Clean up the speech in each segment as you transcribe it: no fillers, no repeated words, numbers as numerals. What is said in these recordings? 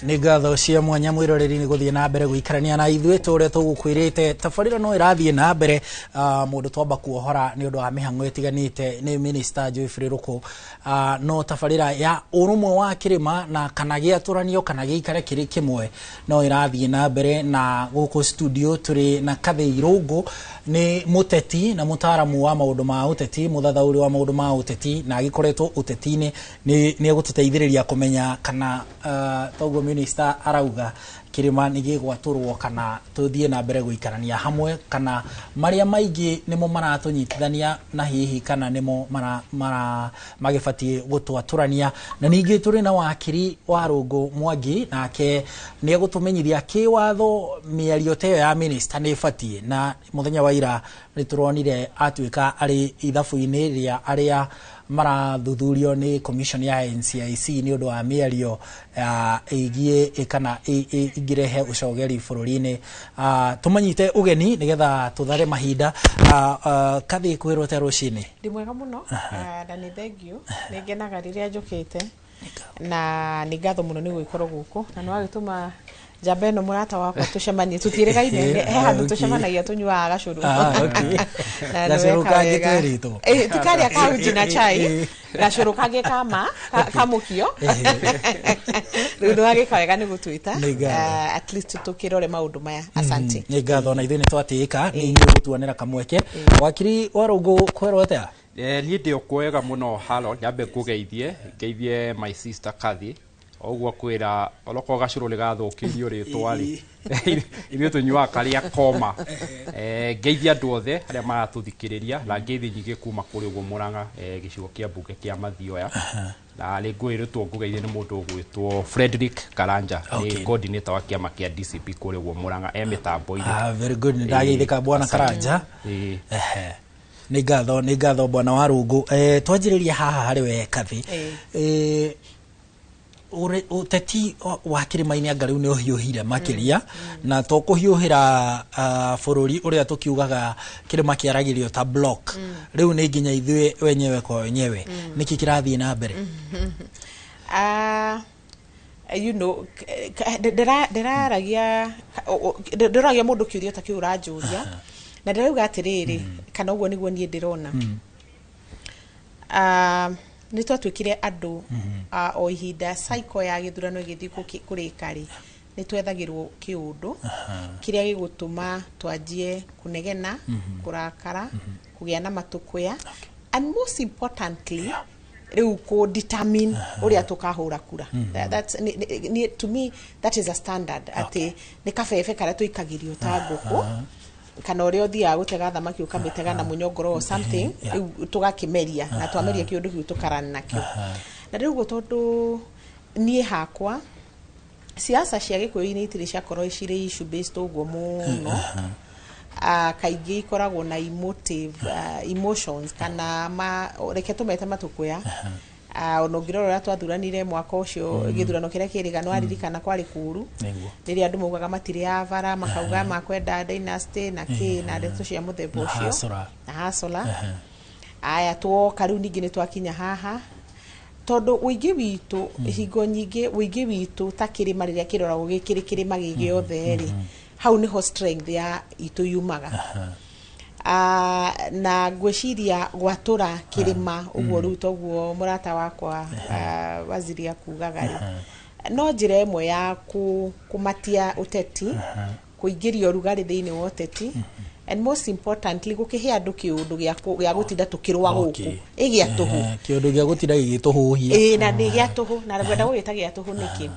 Nĩ ngatho cia mwanya, mwĩroreri, nĩ gũthiĩ na mbere gũikarania na ithuĩ. Tũrĩa tũgũkwĩrĩte, tabarĩra no ĩrathiĩ na mbere. Mũndũ twamba kuohora nĩ ũndũ wa mĩhang'o ĩtiganĩte nĩ Minister Geoffrey Ruku, no tabarĩra ya ũrũmwe wa kĩrĩma na kana gĩatũranio kana gĩikare kĩrĩ kĩmwe no ĩrathiĩ na mbere. Na gũkũ studio tũrĩ na Kathĩ Irũngũ, nĩ mũteti na mũtaaramu wa maũndũ ma ũteti, mũthathaũri wa maũndũ ma ũteti, na agĩkoretwo ũteti-inĩ. Nĩ egũtũteithĩrĩria kũmenya kana toguo minister arauga kĩrĩma nĩ gĩgwatũrwo kana tũthiĩ na mbere gũikarania hamwe, kana marĩa maingĩ nĩmo maratũnyitithania na hihi kana nĩmo mara magĩbatiĩ gũtwatũrania. Na ningĩ tũrĩ na wakiri wa Rũngũ Mwangi, nake nĩ egũtũmenyithia kĩwatho mĩario ta ĩyo ya minister nĩ ĩbatiĩ. Na mũthenya wa ira nĩ tũronire atuĩka arĩ ithabu-inĩ rĩa arĩa marathuthurio nĩ commission ya NCIC nĩ ũndũ wa mĩario ĩgiĩ kana ĩngĩrehe ũcogeri bũrũri-inĩ. Tũmanyite ũgeni nĩgetha tũthare mahinda. Kathĩ, kwĩrwo te rũcinĩ? Ndĩ mwega mũno, na nĩ thank you. Nĩ ngenaga rĩrĩa njũkĩte, na nĩ ngatho mũno nĩ gũgĩkorwo gũkũ, na nĩ wagĩtũma njamba ĩno mũrata wakwa tũcemanie. Tũtiĩrĩgaine, he handũ tũcemanagia tũnyuaga gacũrũ. Na nĩ Gacũrũ weka kangĩ wega. Twĩrĩtwo. Ti karĩa ka uji na chai, gacũrũ kangĩ kama kamũkio. Rĩu nĩ wagĩka wega nĩ gũtwĩta. Nĩ ngatho. At least tũkĩrore maũndũ maya. Asante. Nĩ ngatho, na ithuĩ nĩ twatĩĩka nĩ inyuĩ gũtuonera kamweke. Wakiri wa Rũngũ, kwerwo atĩa? Niĩ ndĩ o kwega mũno. Halo, nyambe ngũgeithie, ngeithie my sister Kathy. Ũguo kwĩra onokorwo gacũrũ nĩ gathũkĩirio rĩtwa rĩ, ithuĩ tũnyuaga karĩa koma. Ngeithie andũ othe arĩa maratũthikĩrĩria, na ngeithi nyingĩ kuma kũrĩ ũguo Mũrang'a, gĩcigo kĩa mbunge kĩa Mathioya, na nĩ ngwĩrĩtwo ngũgeithie nĩ mũndũ ũgwĩtwo Frederick Karanja, nĩ coordinator wa kĩama kĩa DCP kũrĩa ũguo Mũrang'a, e mĩtambo-inĩ. Ah, very good, nĩ ndageithĩka, bwana Asante. Karanja. Ĩĩ. Ehe. Nĩ ngatho, nĩ ngatho, bwana wa Rũngũ. Twanjĩrĩria haha harĩ we Kathĩ. Ũteti wa kĩrĩma-inĩ anga rĩu nĩ ũhiũhire makĩria, na to kũhiũhĩra bũrũri ũrĩa tũkiugaga kĩrĩma kĩaragĩrio ta block, rĩu nĩ nginya ithuĩ wenyewe kwa wenyewe. Nĩkĩ kĩrathiĩ na mbere? Ndĩraragia ndĩroragia mũndũ kĩũria ta kĩu ũranjũria, na ndĩrauga atĩrĩrĩ, kana ũguo nĩguo niĩ ndĩrona. Nĩ twatuĩkire andũ, o ihinda cycle ya gĩthurano ĩgĩthiĩ kũrĩka rĩ, nĩ twethagĩrwo kĩũndũ kĩrĩa gĩgũtũma twanjie kũnegena, kũrakara, kũgĩa na matũkũya, and most importantly rĩu kũ determine ũrĩa tũkahũra kura. To me that is a standard, atĩ nĩ kabebe karĩa tũikagĩrio ta ngũkũ, kana ũrĩa ũthiaga gũtega thamaki ũkamĩtega na mũnyongoro or something. Rĩu tũgakĩmeria, na twameria kĩũndũ kĩu tũkarani nakĩo. Na rĩu ũguo, tondũ niĩ hakwa siasa cia gĩkũyũ-inĩ itirĩ ciakorwo cirĩ issue based ũguo mũno, kaingĩ ikoragwo na emotive, emotions, kana ma, reke tũmete matũkũya. Ona ũngĩrora ũrĩa twathuranire mwaka ũcio, gĩthurano kĩrĩa kĩrĩga, nĩ waririkana kwarĩ kũũru. Nĩguo. Rĩrĩa andũ maugaga matirĩ a bara, makauga makwenda dynasty na kĩ na ndeto cia mũthemba Na ũcio. Hasora. Na hasola. Aya, tuoka rĩu ningĩ nĩ twakinya haha, tondũ ũingĩ witũ, hingo nyingĩ ũingĩ witũ ta kĩrĩma rĩrĩa kĩroragwo gĩ kĩrĩ kĩrĩma gĩ gĩothe rĩ, hau nĩho strength ya itũ yumaga. Na ngwĩciria gwatũra kĩrĩma ũguo rĩu toguo mũrata wakwa, waziri akugaga rĩ, no njĩra ĩmwe ya kũmatia ũteti, kũingĩria ũrugarĩ thĩinĩ wa ũteti, and most importantly gũkĩhe andũ kĩũndũ gĩa gũtinda tũkĩrũa gũkũ ĩ gĩa tũhũ. Kĩũndũ gĩa gũtinda gĩgĩtũhũhia. Ĩĩ, na nĩ gĩa tũhũ, na ngwenda gũgĩta gĩa tũhũ nĩkĩ?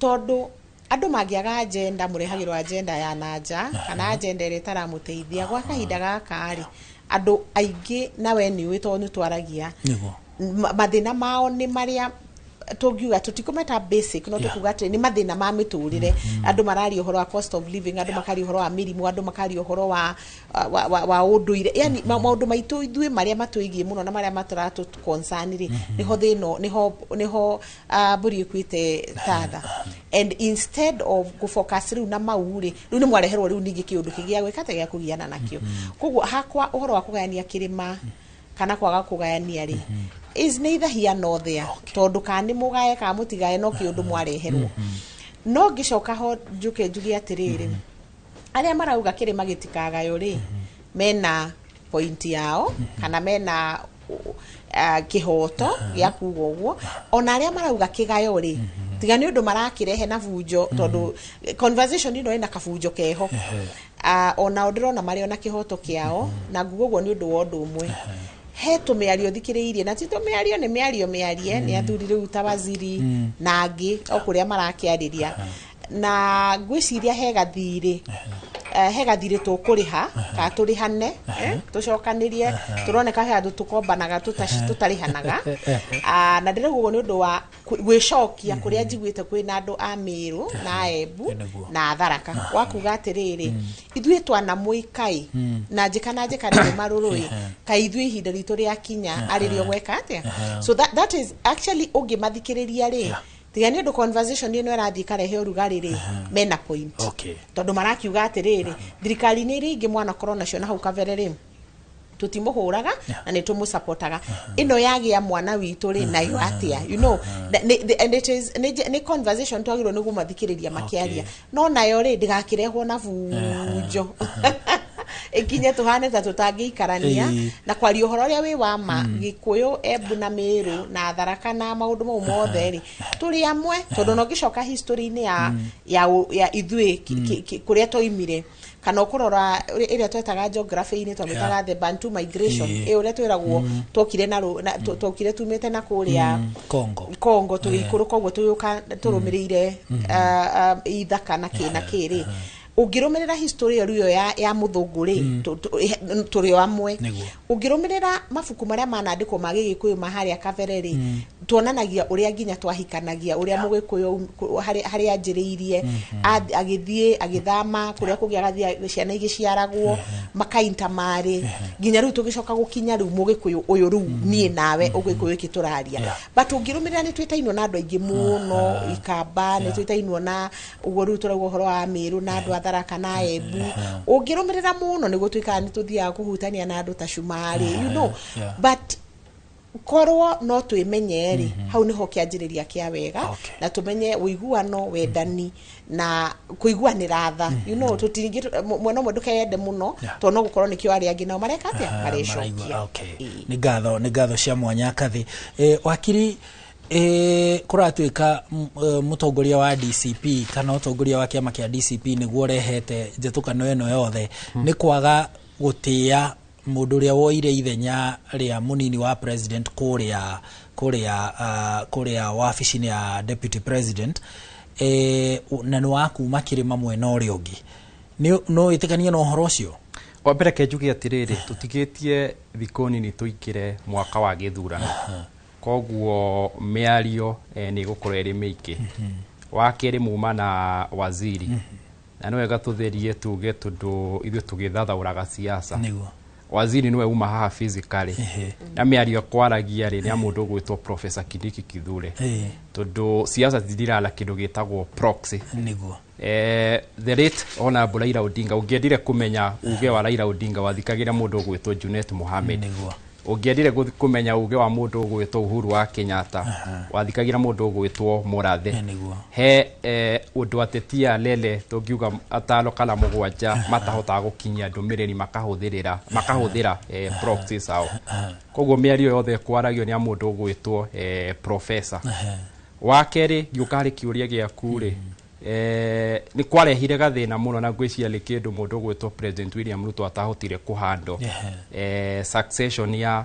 Tondũ andũ mangĩaga agenda, mũrehagĩrwo agenda ya nanja kana agenda ĩrĩa ĩtaramũteithia gwa kahinda gaka rĩ. Andũ aingĩ, na we nĩ ũĩ tondũ nĩ twaragia, Nĩguo. Mathĩna mao nĩ marĩa tũngiuga tũtikũmeta basic, no tũkuga atĩ nĩ mathĩna ma mĩtũrĩre. Andũ mararia ũhoro wa cost of living, andũ makaria ũhoro wa mĩrimũ, andũ makaria ũhoro wa ũndũire, yani maũndũ maitũ ithuĩ marĩa matwĩgiĩ mũno na marĩa matũratũ concern rĩ, nĩho thĩna, nĩho mbũri ĩkuĩte tatha. And instead of gũfocus rĩu na mau rĩ, rĩu nĩ mwareherwo rĩu ningĩ kĩũndũ kĩngĩ gĩa gwĩka atĩ gĩa kũgiana nakĩo. Koguo hakwa ũhoro wa kũgayania kĩrĩma kana kwaga kũgayania rĩ, Is neither here nor there. Tondu kana nĩ mũgae kana mũtigae no kĩũndũ mwareherwo. No ngĩcoka ho njuke njuge atĩrĩrĩ, arĩa marauga kĩrĩma gĩtikagaywo rĩ, mena point yao kana mena kĩhoto gĩa kuga ũguo. Ona arĩa marauga kĩgayo rĩ, tiga nĩ ũndũ marakĩrehe na bunjo, tondũ conversation ĩno ĩna kabunjo keho. Onao ndĩrona marĩ ona kĩhoto kĩao, na nguga ũguo nĩ ũndũ wa ũndũ ũmwe. He tũmĩario thikĩrĩirie, na ti tũmĩario, nĩ mĩario mĩarie nĩ athuri rĩu ta waziri na angĩ o kũrĩa marakĩarĩria, na ngwĩciria he gathirĩ, he gathirĩ tũkũrĩha kana tũrĩhane, tũcokanĩrie, tũroneka he handũ tũkombanaga tũtarĩhanaga. Na ndĩrauga ũguo nĩ ũndũ wa gwĩcokia kũrĩa njiguĩte kwĩna andũ a Mĩrũ na Embu na Tharaka, wa kuga atĩrĩrĩ, ithuĩ twanamũikai na njĩka na njĩka nĩ marũrũĩ kaĩ ithuĩ ihinda ritũ rĩakinya arĩrĩo gweka atĩa. So that is actually ũngĩmathikĩrĩria rĩ, tiga nĩ ũndũ conversation ĩno ĩrathiĩ ĩkarehe ũrugarĩ rĩ, mena point. Tondũ marakiuga atĩrĩrĩ, thirikari-inĩ iria ingĩ mwanakorwo nacio na hau kabere rĩ, tũtimũhũraga na nĩ tũmũsapotaga. Ĩno yagĩa mwana witũ rĩ, nayo atĩa? And it is nĩ conversation twagĩrĩirwo nĩ kũmathikĩrĩria makĩaria, no nayo rĩ, ndĩgakĩrehwo na bunjo ĩkinye tũhane ta tũtangĩikarania na kwaria ũhoro ũrĩa wĩ wa ma. Gĩkũyũ, Embu na Mĩrũ na Tharaka na maũndũ mau mothe rĩ, tũrĩ amwe, tondũ ona ũngĩcoka history-inĩ ya ithuĩ kũrĩa twaimire, kana ũkũrora ĩrĩa twetaga geography-inĩ, twamĩtaga the Bantu migration, ĩ ũrĩa twĩragwo twokire na twokire tumĩte na kũrĩa Congo. Congo, tũgĩikũrũka ũguo tũgĩũka tũrũmĩrĩire ithaka na kĩ na kĩ rĩ. Ũngĩrũmĩrĩra history ĩyo rĩu ya mũthũngũ rĩ, tũrĩ o amwe. Ũngĩrũmĩrĩra mabuku marĩa manandĩkwo ma gĩgĩkũyũ ma harĩa kabere rĩ, tuonanagia ũrĩa nginya twahikanagia, ũrĩa mũgĩkũyũ harĩa anjĩrĩirie agĩthiĩ agĩthama kũrĩa kũngĩ, agathiĩ ciana igĩciaragwo makainta marĩ nginya rĩu tũgĩcoka gũkinya rĩu mũgĩkũyũ ũyũ rĩu niĩ nawe ũgĩkũyũ ĩkĩ tũraria. But ũngĩrũmĩrĩra nĩ twĩtainwo na andũ aingĩ mũno Ikamba, nĩ twĩtainwo na ũguo rĩu tũrauga ũhoro wa Mĩrũ na andũ a Tharaka na Embu. Ũngĩrũmĩrĩra mũno nĩ gũtuĩkaga nĩ tũthiaga kũhutania na andũ ta Cumarĩ, but korwo no twĩmenye rĩ, hau nĩho kĩanjĩrĩria kĩa wega, na tũmenye ũiguano, wendani na kũiguanĩra tha. Tũtingĩ mwena ũmwe ndũkeyende mũno, tondũ no gũkorwo nĩkĩo arĩa angĩ nao mareka atĩa, marecokia. Maraigua, okay. Nĩ ngatho cia mwanya kathi. Wakiri, kũratuĩka mũtongoria wa DCP kana ũtongoria wa kĩama kĩa DCP nĩguo ũrehete njĩtũkano ĩno yothe, nĩ kwaga gũtĩa mũndũ ũrĩa woire ithenya rĩa mũnini wa president kũrĩa wabici-inĩ ya deputy president, na nĩ wa kuma kĩrĩma mwena ũrĩa ũngĩ. No wĩtĩkanie na ũhoro ũcio? Wa mbere ke njuge atĩrĩrĩ, tũtigĩtie thikũ nini tũingĩre mwaka wa gĩthurano, koguo mĩario nĩ ĩgũkorwo ĩrĩ mĩingĩ. Wa kerĩ, muma na waziri, na nĩ wega tũtherie tuge, tondũ ithuĩ tũgĩthathaũraga siasa, waziri nĩwe uma haha physically, na mĩario kwaragia rĩ, nĩ ya mũndũ ũgwĩtwo Professor Kindiki Kithure, tondũ siasa cithiraga na kĩndũ gĩtagwo proxy. The late Honorable Raila Odinga, ũngĩendire kũmenya uge wa Raila Odinga, wathikagĩra mũndũ ũgwĩtwo Junet Mohamed. Ũngĩendire kũmenya uge wa mũndũ ũgwĩtwo Uhuru wa Kenyatta, wathikagĩra mũndũ ũgwĩtwo Mũrathe. He ũndũ ateti a lele tũngiuga atano kana mũgwanja matahotaga gũkinyia ndũmĩrĩri, makahũthĩra proxies ao. Koguo mĩario yothe ĩkwaragio nĩ ya mũndũ ũgwĩtwo professor. Wa kerĩ, ngĩũka harĩ kĩũria gĩaku rĩ, nĩ kwarehire gathĩna mũno, na ngwĩciria nĩ kĩndũ mũndũ ũgwĩtwo President William Ruto atahotire kũhandle succession ya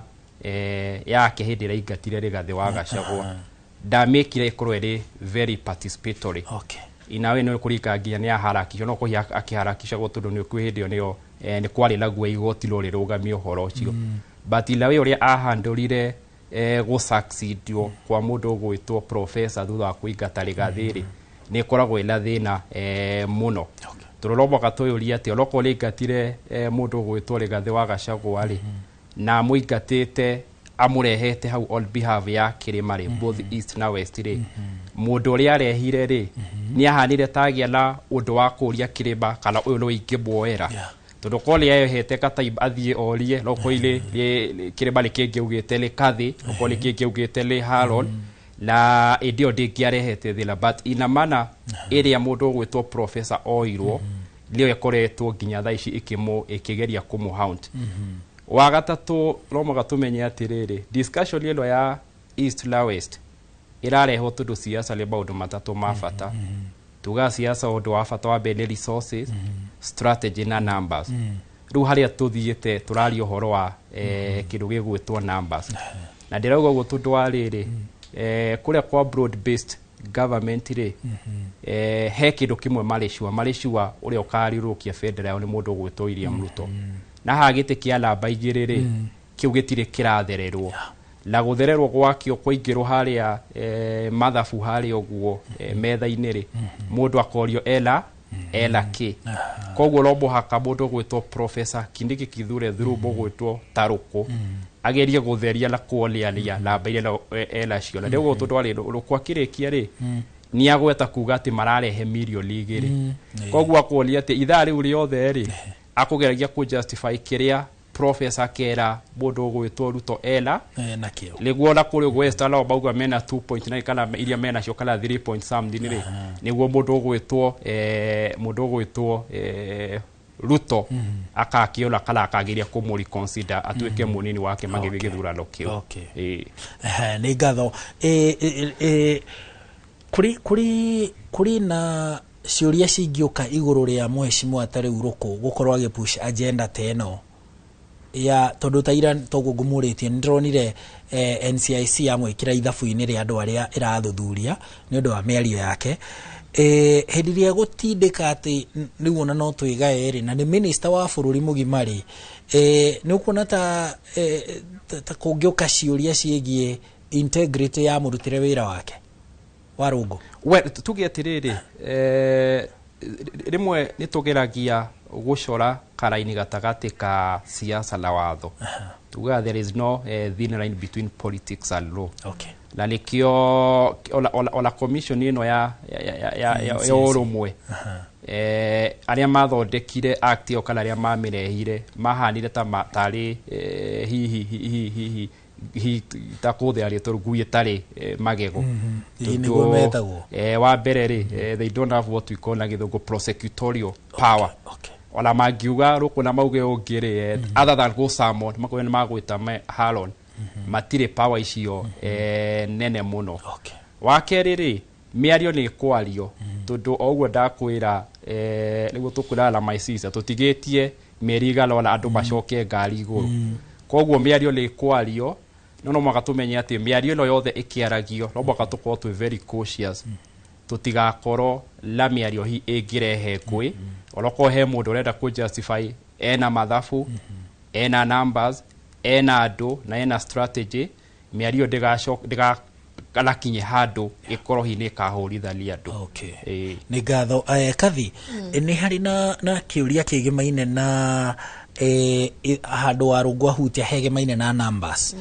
yake hĩndĩ ĩrĩa aingatire Rigathĩ wa Gachagua. Ndamĩkire ĩkorwo ĩrĩ very participatory. Inawe nĩ kũringa nginya nĩ aharakishwo, no kũhia akĩharakishagwo, tondũ nĩ kwĩ hĩndĩ ĩyo nĩyo nĩ kwarĩ na guo igoti no rĩrũgamie ũhoro ũcio, but inawe ũrĩa ahandũrire gũsucceedwo kwa mũndũ ũgwĩtwo professor thutha wa kũingata Rigathĩ rĩ, nĩ ĩkoragwo ĩna thĩna mũno, tondũ no mũhaka twĩyũrie atĩ onokorwo nĩ aingatire mũndũ ũgwĩtwo Rigathĩ wa Gachagua rĩ, na amũingatĩte amũrehete hau on behalf ya kĩrĩma rĩ, both east na west rĩ, mũndũ ũrĩa arehire rĩ, nĩ ahanire ta agĩa na ũndũ wa kũũria kĩrĩma kana ũyũ nĩ ingĩmuoera. Tondu ko rĩehete kataib athiĩ orie no ko ile kĩrĩma nĩ kĩngĩaugĩte nĩ Kathi, okorwo nĩ kĩngĩaugĩte nĩ Harold, na ĩndĩ ĩyo ndĩngĩarehete thĩna, but ina mana ĩrĩa mũndũ ũgwĩtwo professor oirwo nĩyo ĩkoretwo nginya thaa ici ĩkĩgeria kũmũ haunt. Wa gatatũ, no mũhaka tũmenye atĩrĩrĩ, discussion ĩno ya east na west ĩrarehwo tondũ siasa nĩ maũndũ matatũ ma bata. Tugaga siasa ũndũ wa bata wa mbere nĩ resources, strategy na numbers. Rĩu harĩa tũthiĩte tũraria ũhoro wa kĩndũ gĩgwĩtwo numbers, na ndĩrauga ũguo tondũ wa rĩrĩ, kũrĩa kwa broad based government rĩ, he kĩndũ kĩmwe marĩ sure, marĩ sure ũrĩa ũkariũrũkia bendera yao nĩ mũndũ ũgwĩtwo William Ruto. Na haha gĩtĩ kĩa namba 2 rĩ, kĩu gĩtirĩ kĩrathererwo, na gũthererwo gwakĩo kũingĩrwo harĩa mathabu harĩa ũguo metha-inĩ rĩ, mũndũ akorio ena kĩ. Koguo no mũhaka mũndũ ũgwĩtwo Professor Kindiki Kithure through mũgwĩtwo Tarũkũ agerie gũtheria na kuoniania namba iria enacio. Na ndĩguo tondũ arĩ Rũkũ akĩrĩkia rĩ, nĩ agweta kuga atĩ mararehe mirioni 2. Koguo akuonia atĩ ithaa rĩu rĩothe rĩ, akũgeragia kũ justify kĩrĩa professor akera mũndũ ũgwĩtwo Ruto ena na kĩo. Nĩguo na kũrĩa ũguo Western nao mauga mena 2.9 kana iria menacio kana 3 point something rĩ, nĩguo mũndũ ũgwĩtwo Ruto akakĩona kana akageria kũmũ reconsider atuĩke mũnini wake magĩthiĩ gĩthurano kĩu. Ĩĩ. Ehe, nĩ ngatho. Kũrĩ na ciũria cingĩũka igũrũ rĩa mheshimiwa ta rĩu Rũkũ gũkorwo agĩpush agenda ta ĩno ya, tondũ ta ira toguo ngũmũrĩtie, nĩ ndĩronire NCIC yamwĩkĩra ithabu-inĩ rĩa andũ arĩa ĩrathuthuria nĩ ũndũ wa mĩario yake. Hĩndĩ ĩrĩa gũtindĩka atĩ rĩu ona no twĩgae rĩ, na nĩ minister wa bũrũri mũgima rĩ, nĩ ũkuona ta kũngĩũka ciũria ciĩgiĩ integrity ya mũrutĩre wĩra wake wa rũngũ? We tuge atĩrĩrĩ, rĩmwe nĩ tũgeragia gũcora karaini gatagatĩ ka siasa na watho. Tugaga there is no thin line between politics and law. Na nĩkĩo ona commission ĩno ya ũrũmwe, arĩa mathondekire act ĩyo kana arĩa mamĩrehire mahanire ta tarĩ hihi ta kũhũthĩra rĩtwa ngui ĩtarĩ magego. Ĩĩ, nĩguo metagwo. Wa mbere rĩ, they don't have what we call na gĩthũngũ prosecutorial power. Ona mangiuga rũkũ na mauge ũngĩ rĩ, other than go summon makorwo nĩ magwĩta Haron, matirĩ power icio nene mũno. Wa kerĩ rĩ, mĩario nĩ ĩkwario tondũ o ũguo ndakwĩra, nĩguo tũkwĩraga na my sister, tũtigĩtie mĩeri igana ona andũ macoke ngari igũrũ. Koguo mĩario nĩ ĩkwario, no mũhaka tũmenye atĩ mĩario ĩno yothe ĩkĩaragio no mũhaka tũkorwo twĩ very cautious, tũtigakorwo na mĩario hi ĩngĩrehe ngũĩ. Onokorwo he mũndũ ũrenda kũ justify ena mathabu, ena numbers, ena andũ na ena strategy, mĩario ndĩgakanakinye handũ ĩkorwo hihi nĩ ĩkahũrithania andũ. Ĩĩ. Nĩ ngatho. Kathi, nĩ harĩ na kĩũria kĩgemaine na handũ wa rũngũ ahutia hegemaine na numbers.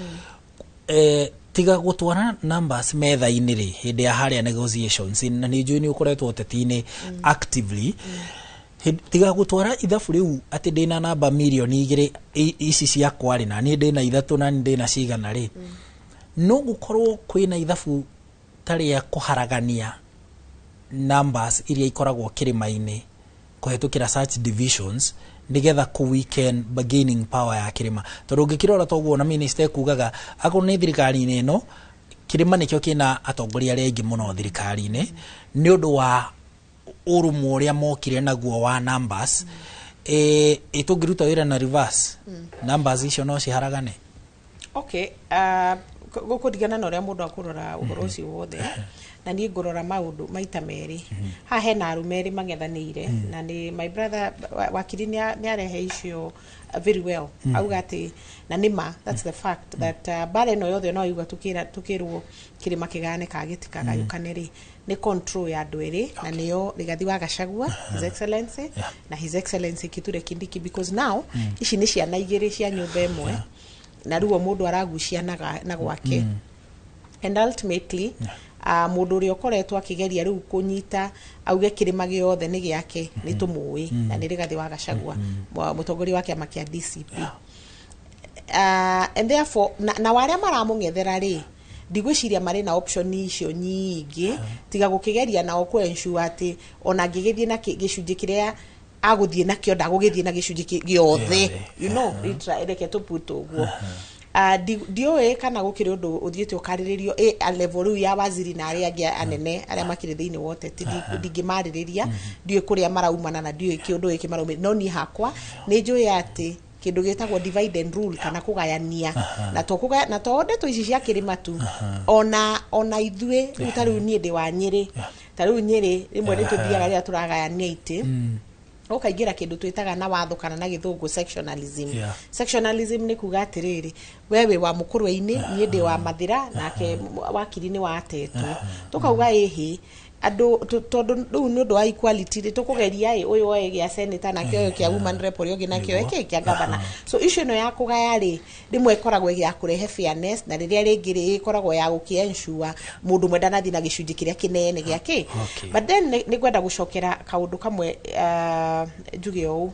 Tiga gũtwara numbers metha-inĩ rĩ, hĩndĩ ya harĩa negotiations, na nĩ njũĩ nĩ ũkoretwo ũteti-inĩ actively. Tiga gũtwara ithabu rĩu atĩ ndĩna namba mirioni 2 ici ciakwa rĩ, na niĩ ndĩna 3, na niĩ ndĩna cigana rĩ, no gũkorwo kwĩna ithabu ta rĩa kũharagania numbers iria ikoragwo kĩrĩma-inĩ kũhetũkĩra such divisions nĩgetha kũ weaken bargaining power ya kĩrĩma, tondũ ũngĩkĩrora toguo na minister ekugaga akorwo nĩ thirikari-inĩ ĩno, kĩrĩma nĩkĩo kĩna atongoria arĩa aingĩ mũno thirikari-inĩ nĩ ũndũ wa ũrũmwe ũrĩa mokire naguo wa numbers. Tũngĩruta wĩra na reverse numbers icio no ciharagane. Okay, gũkũringana na ũrĩa mũndũ akũrora ũhoro ũcio wothe, na niĩ ngũrora maũndũ maita merĩ. Haha hena arũme erĩ mang'ethanĩire, na nĩ my brother wakiri nĩ arehe icio very well. Auga atĩ na nĩ ma, that's the fact that mbara ĩno yothe no yuga tukĩrwo kĩrĩma kĩgane kana gĩtikagayũkane rĩ, nĩ control ya andũ erĩ, na nĩo Rigathi wa Gachagua, His Excellency, na His Excellency Kithure Kindiki, because now ici nĩ ciana igĩrĩ cia nyũmba ĩmwe, na rĩu o mũndũ aragucia na gwake, and ultimately Mũndũ ũrĩa ũkoretwo akĩgeria rĩu kũnyita auge kĩrĩma gĩothe nĩ gĩake nĩ tũmũĩ, na nĩ Rigathĩ wa Gachagua, mũtongoria wa kĩama kĩa DCP. And therefore na warĩa maramũng'ethera rĩ, ndigwĩciria marĩ na option icio nyingĩ tiga gũkĩgeria nao kũ ensure atĩ ona angĩgĩthiĩ na gĩcunjĩ kĩrĩa agũthiĩ nakĩo, ndagũgĩthiĩ na gĩcunjĩ gĩothe. Reke tũput ũguo. Ndiũĩ kana gũkĩrĩ ũndũ ũthiĩte ũkarĩrĩrio a level rĩu ya waziri na arĩa angĩ anene arĩa makĩrĩ thĩinĩ wa ũteti. Ndingĩmarĩrĩria, ndiũĩ kũrĩa maraumana na ndiũĩ kĩũndũ gĩkĩ maraumĩra, no niĩ hakwa nĩ njũĩ atĩ kĩndũ gĩtagwo divide and rule kana kũgayania, na to kũgaya, na to ndeto ici cia kĩrĩma tu, ona ithuĩ rĩu, ta rĩu niĩ ndĩ wa Nyĩrĩ, ta rĩu Nyĩrĩ rĩmwe nĩ tũthiaga rĩrĩa tũragayania itĩ ũkaingĩra kĩndũ twĩtaga na watho kana na gĩthũngũ sectionalism. Sectionalism nĩ kuga atĩrĩrĩ, we wĩ wa mũkũrwe-inĩ, niĩ ndĩ wa Mathĩra, nake wakiri nĩ wa Atetũ, tũkauga ĩhĩ andũ tondũ rĩu nĩ ũndũ wa equality rĩ, tũkũgeria ĩ ũyũ oe gĩa senator, nake ũyũ kĩa woman rep, ũrĩa ũngĩ nake oe kĩ kĩa governor. So issue ĩno ya kũgaya rĩ, rĩmwe ĩkoragwo ĩ ya kũrehe fairness, na rĩrĩa rĩngĩ rĩ, ĩkoragwo ya gũkĩ ensure mũndũ ũmwe ndanathiĩ na gĩcunjĩ kĩrĩa kĩnene gĩa kĩ. But then nĩ ngwenda gũcokera kaũndũ kamwe, njuge ũũ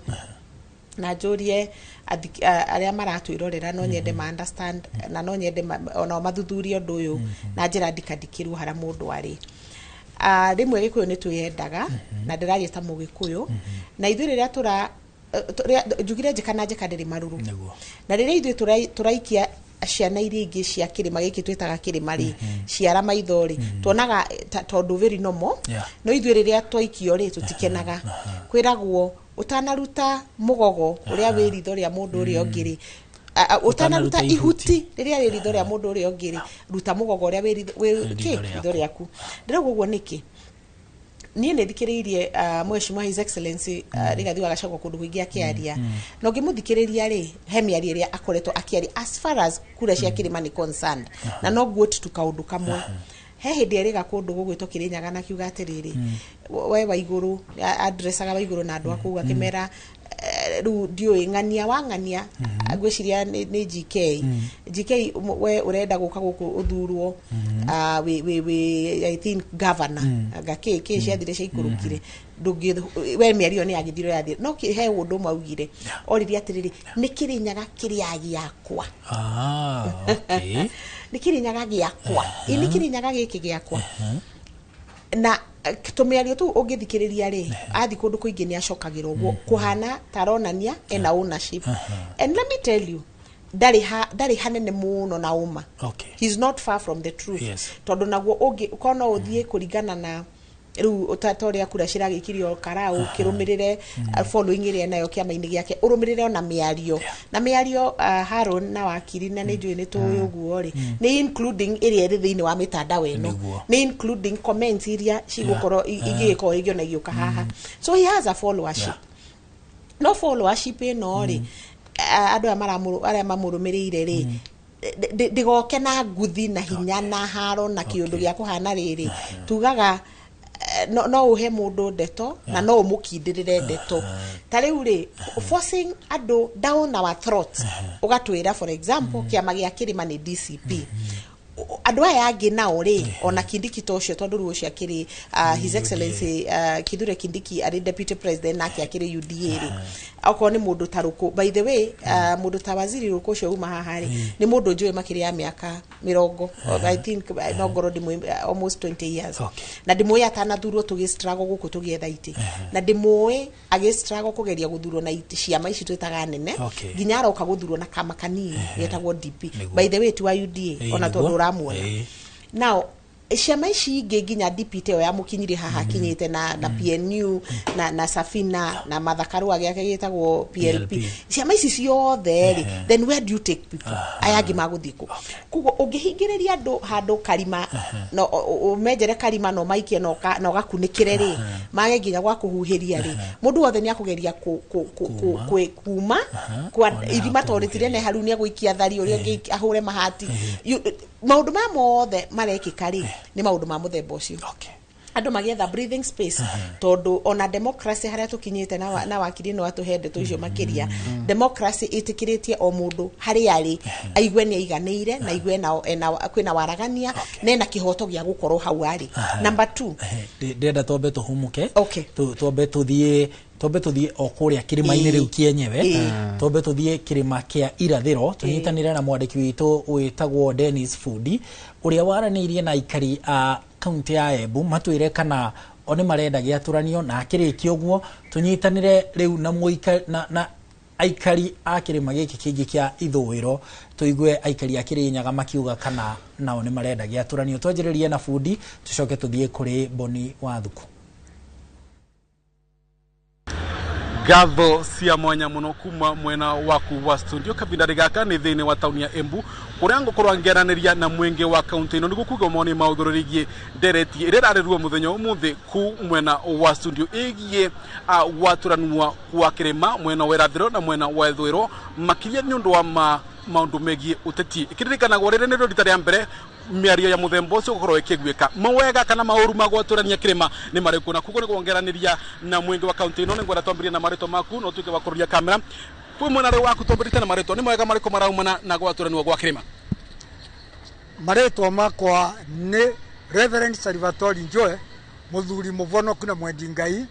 na njũrie arĩa maratwĩrorera, no nyende ma understand na no nyende onao mathuthurie ũndũ ũyũ na njĩra ndikandikĩru harĩa mũndũ arĩ. Rĩmwe gĩkũyũ nĩ twĩyendaga, na ndĩraria ta mũgĩkũyũ, na ithuĩ rĩrĩa tũra njugire njĩka na njĩka ndĩrĩ marũrũ. Na rĩrĩa ithuĩ tũraikia ciana iria ingĩ cia kĩrĩma gĩkĩ twĩtaga kĩrĩma rĩ, ciara maitho rĩ, tuonaga tondũ very normal. No ithuĩ rĩrĩa twaikio rĩ, tũtikenaga. Kwĩragwo ũtanaruta mũgogo ũrĩa wĩ ritho rĩa mũndũ ũrĩa ũngĩ rĩ, ũtanaruta ihuti rĩrĩa rĩ ritho rĩa mũndũ ũrĩa ũngĩ rĩ, ruta mũgogo ũrĩa wĩ ritho kĩ rĩaku. Ritho rĩaku. Ndĩrauga ũguo nĩkĩ? Niĩ nĩ thikĩrĩirie mheshimiwa His Excellency Rigathi wa Gachagua kũndũ kũingĩ akĩaria, na ũngĩmũthikĩrĩria rĩ, he mĩario ĩrĩa akoretwo akĩaria as far as kura cia kĩrĩma nĩ concerned, na no guo tu kaũndũ kamwe. He hĩndĩ erĩga kũndũ gũgwĩtwo Kĩrĩnyaga na kiuga atĩrĩrĩ, we wa igũrũ addressaga wa igũrũ na andũ a kũu akĩmera, rĩu ndiũĩ ng'ania wa ng'ania, ngwĩciria nĩ GK GK, we ũrenda gũka gũkũ ũthurwo, wĩ I think governor, anga kĩ kĩ ciathire ciaikũrũkire, ndũngĩ we mĩario nĩ yagĩthire yathire, no he ũndũ ũmwe augire, oririe atĩrĩrĩ, nĩ Kĩrĩnyaga kĩrĩa gĩakwa? Ah, okay. Nĩ Kĩrĩnyaga gĩakwa? Ĩ nĩ Kĩrĩnyaga gĩkĩ gĩakwa? Na tũmĩario tũu ũngĩthikĩrĩria rĩ, athi kũndũ kũingĩ nĩ acokagĩra ũguo kũhana ta aronania ena ownership. And let me tell you, ndarĩ hanene mũno na ũma. He's not far from the truth. Tondũ naguo ũngĩ korwo no ũthiĩ kũringana na rĩu ta ũrĩa kura ciragĩkirio karau, kĩrũmĩrĩre following ĩrĩa nayo kĩama-inĩ gĩake, ũrũmĩrĩre ona mĩario na mĩario, Haron na wakiri, na nĩ njũĩ nĩ tũĩ ũguo rĩ, nĩ including ĩrĩa ĩrĩ thĩinĩ wa mĩtandao ĩno. Nĩ including comments iria cigũkorwo igĩgĩkorwo rĩngĩ ona igĩũka haha. So he has a followership. No followership ĩno rĩ, andũ aya arĩa mamũrũmĩrĩire rĩ, ndĩgoke na nguthi na hinya na haro na kĩũndũ gĩa kũhana rĩrĩ tugaga, no ũhe mũndũ ndeto na no ũmũkindĩrĩre ndeto. Ta rĩu rĩ, forcing andũ down our throat, ũgatwĩra for example kĩama gĩa kĩrĩma nĩ DCP, andũ aya angĩ nao rĩ, ona Kindiki ta ũcio, tondũ rĩu ũcio akĩrĩ His Excellency Kithure Kindiki arĩ deputy president, nake akĩrĩ UDA rĩ, okorwo nĩ mũndũ ta Rũkũ, by the way, mũndũ ta waziri Rũkũ ũcio uma haha rĩ, nĩ mũndũ njũĩ makĩria ya mĩaka 20, I think, no ngorwo ndĩmũĩ almost 20 years. Na ndĩmũĩ atanathurwo tũgĩ struggle gũkũ tũgĩetha itĩ, na ndĩmũĩ agĩ struggle kũgeria gũthurwo na itĩ ciama ici twĩtaga nene, nginya aroka gũthurwo na kama kanini getagwo DP. By the way, ti wa UDA, ona tondũ ũramuona. Now ciama ici ingĩ nginya DP ta ĩyo yamũkinyirie haha akinyĩte na PNU na Safina na Martha Karua gĩake gĩtagwo PLP. PLP. Ciama ici ciothe rĩ, then where do you take people aya angĩ magũthiĩ kũ? Koguo ũngĩhingĩrĩria andũ handũ karima no ũmenjere karima no maikie na na ũgakunĩkĩre rĩ, mage nginya gwa kũhuhĩria rĩ, mũndũ wothe nĩ akũgeria kuma kwa One irima ha tondũ rĩtirĩ haru, nĩ agũikia thari ũrĩa ũngĩ ahũre mahati. Maũndũ maya mothe marekĩka rĩ, nĩ maũndũ ma mũthemba ũcio. Andũ magĩetha breathing space, tondũ ona democracy harĩa tũkinyĩte na wakiri no atũhe ndeto icio makĩria. Democracy ĩtĩkĩrĩtie o mũndũ harĩa arĩ aigue nĩ aiganĩire na aigue ena kwĩna waragania na ena kĩhoto gĩa gũkorwo hau arĩ. Number two, Ndĩrenda twambe tũhumuke. Okay. Twambe tũthiĩ o kũrĩa kĩrĩma-inĩ rĩu kĩenyewe. Twambe tũthiĩ kĩrĩma kĩa irathĩro, tũnyitanĩre na mwandĩki witũ wĩtagwo Dennis Fundi, ũrĩa waranĩirie na aikari a kaunti ya Embu matwĩre kana o nĩ marenda gĩatũranio. Na akĩrĩkia ũguo tũnyitanĩre rĩu na aikari a kĩrĩma gĩkĩ kĩngĩ kĩa ithũĩro, tũigue aikari a Kĩrĩnyaga makiuga kana nao nĩ marenda gĩatũranio. Twanjĩrĩrie na Fundi, tũcoke tũthiĩ kũrĩ Boni Wathuku. Ngatho cia mwanya muno kuma mwena waku wa studio. Kavinda gaka ni thiini wa tauni ya Embu, kuria ngukorwo ngiaraniria na mwingi wa kaunti ino niguo kuga moni maũndũ rigie ndereti iria irarirwo muthenya umuthi ku mwena wa studio igie gwaturanwa kwa kirima mwena wa irathiro na mwena wa ithũĩro, makiria ni undu wa maundu megie uteti. Ikiririkanagwo riri ni rita ria mbere miario ya muthemba ucio gukorwo ikiguika mawega kana mauru ma gwaturania kirima ni mariku, na kugo ni kuongeraniria na mwingi wa kaunti ino. Ningwenda twambirie na marito maku no tuike wa kururia kamera kwi mwena riu waku. Twambirite na marito, ni mawega mariku maraumana na gwaturanio gwa kirima? Marĩtwa makwa nĩ Reverend Salvatore Njoe, mũthuri mũvonoku na mwendi Ngai,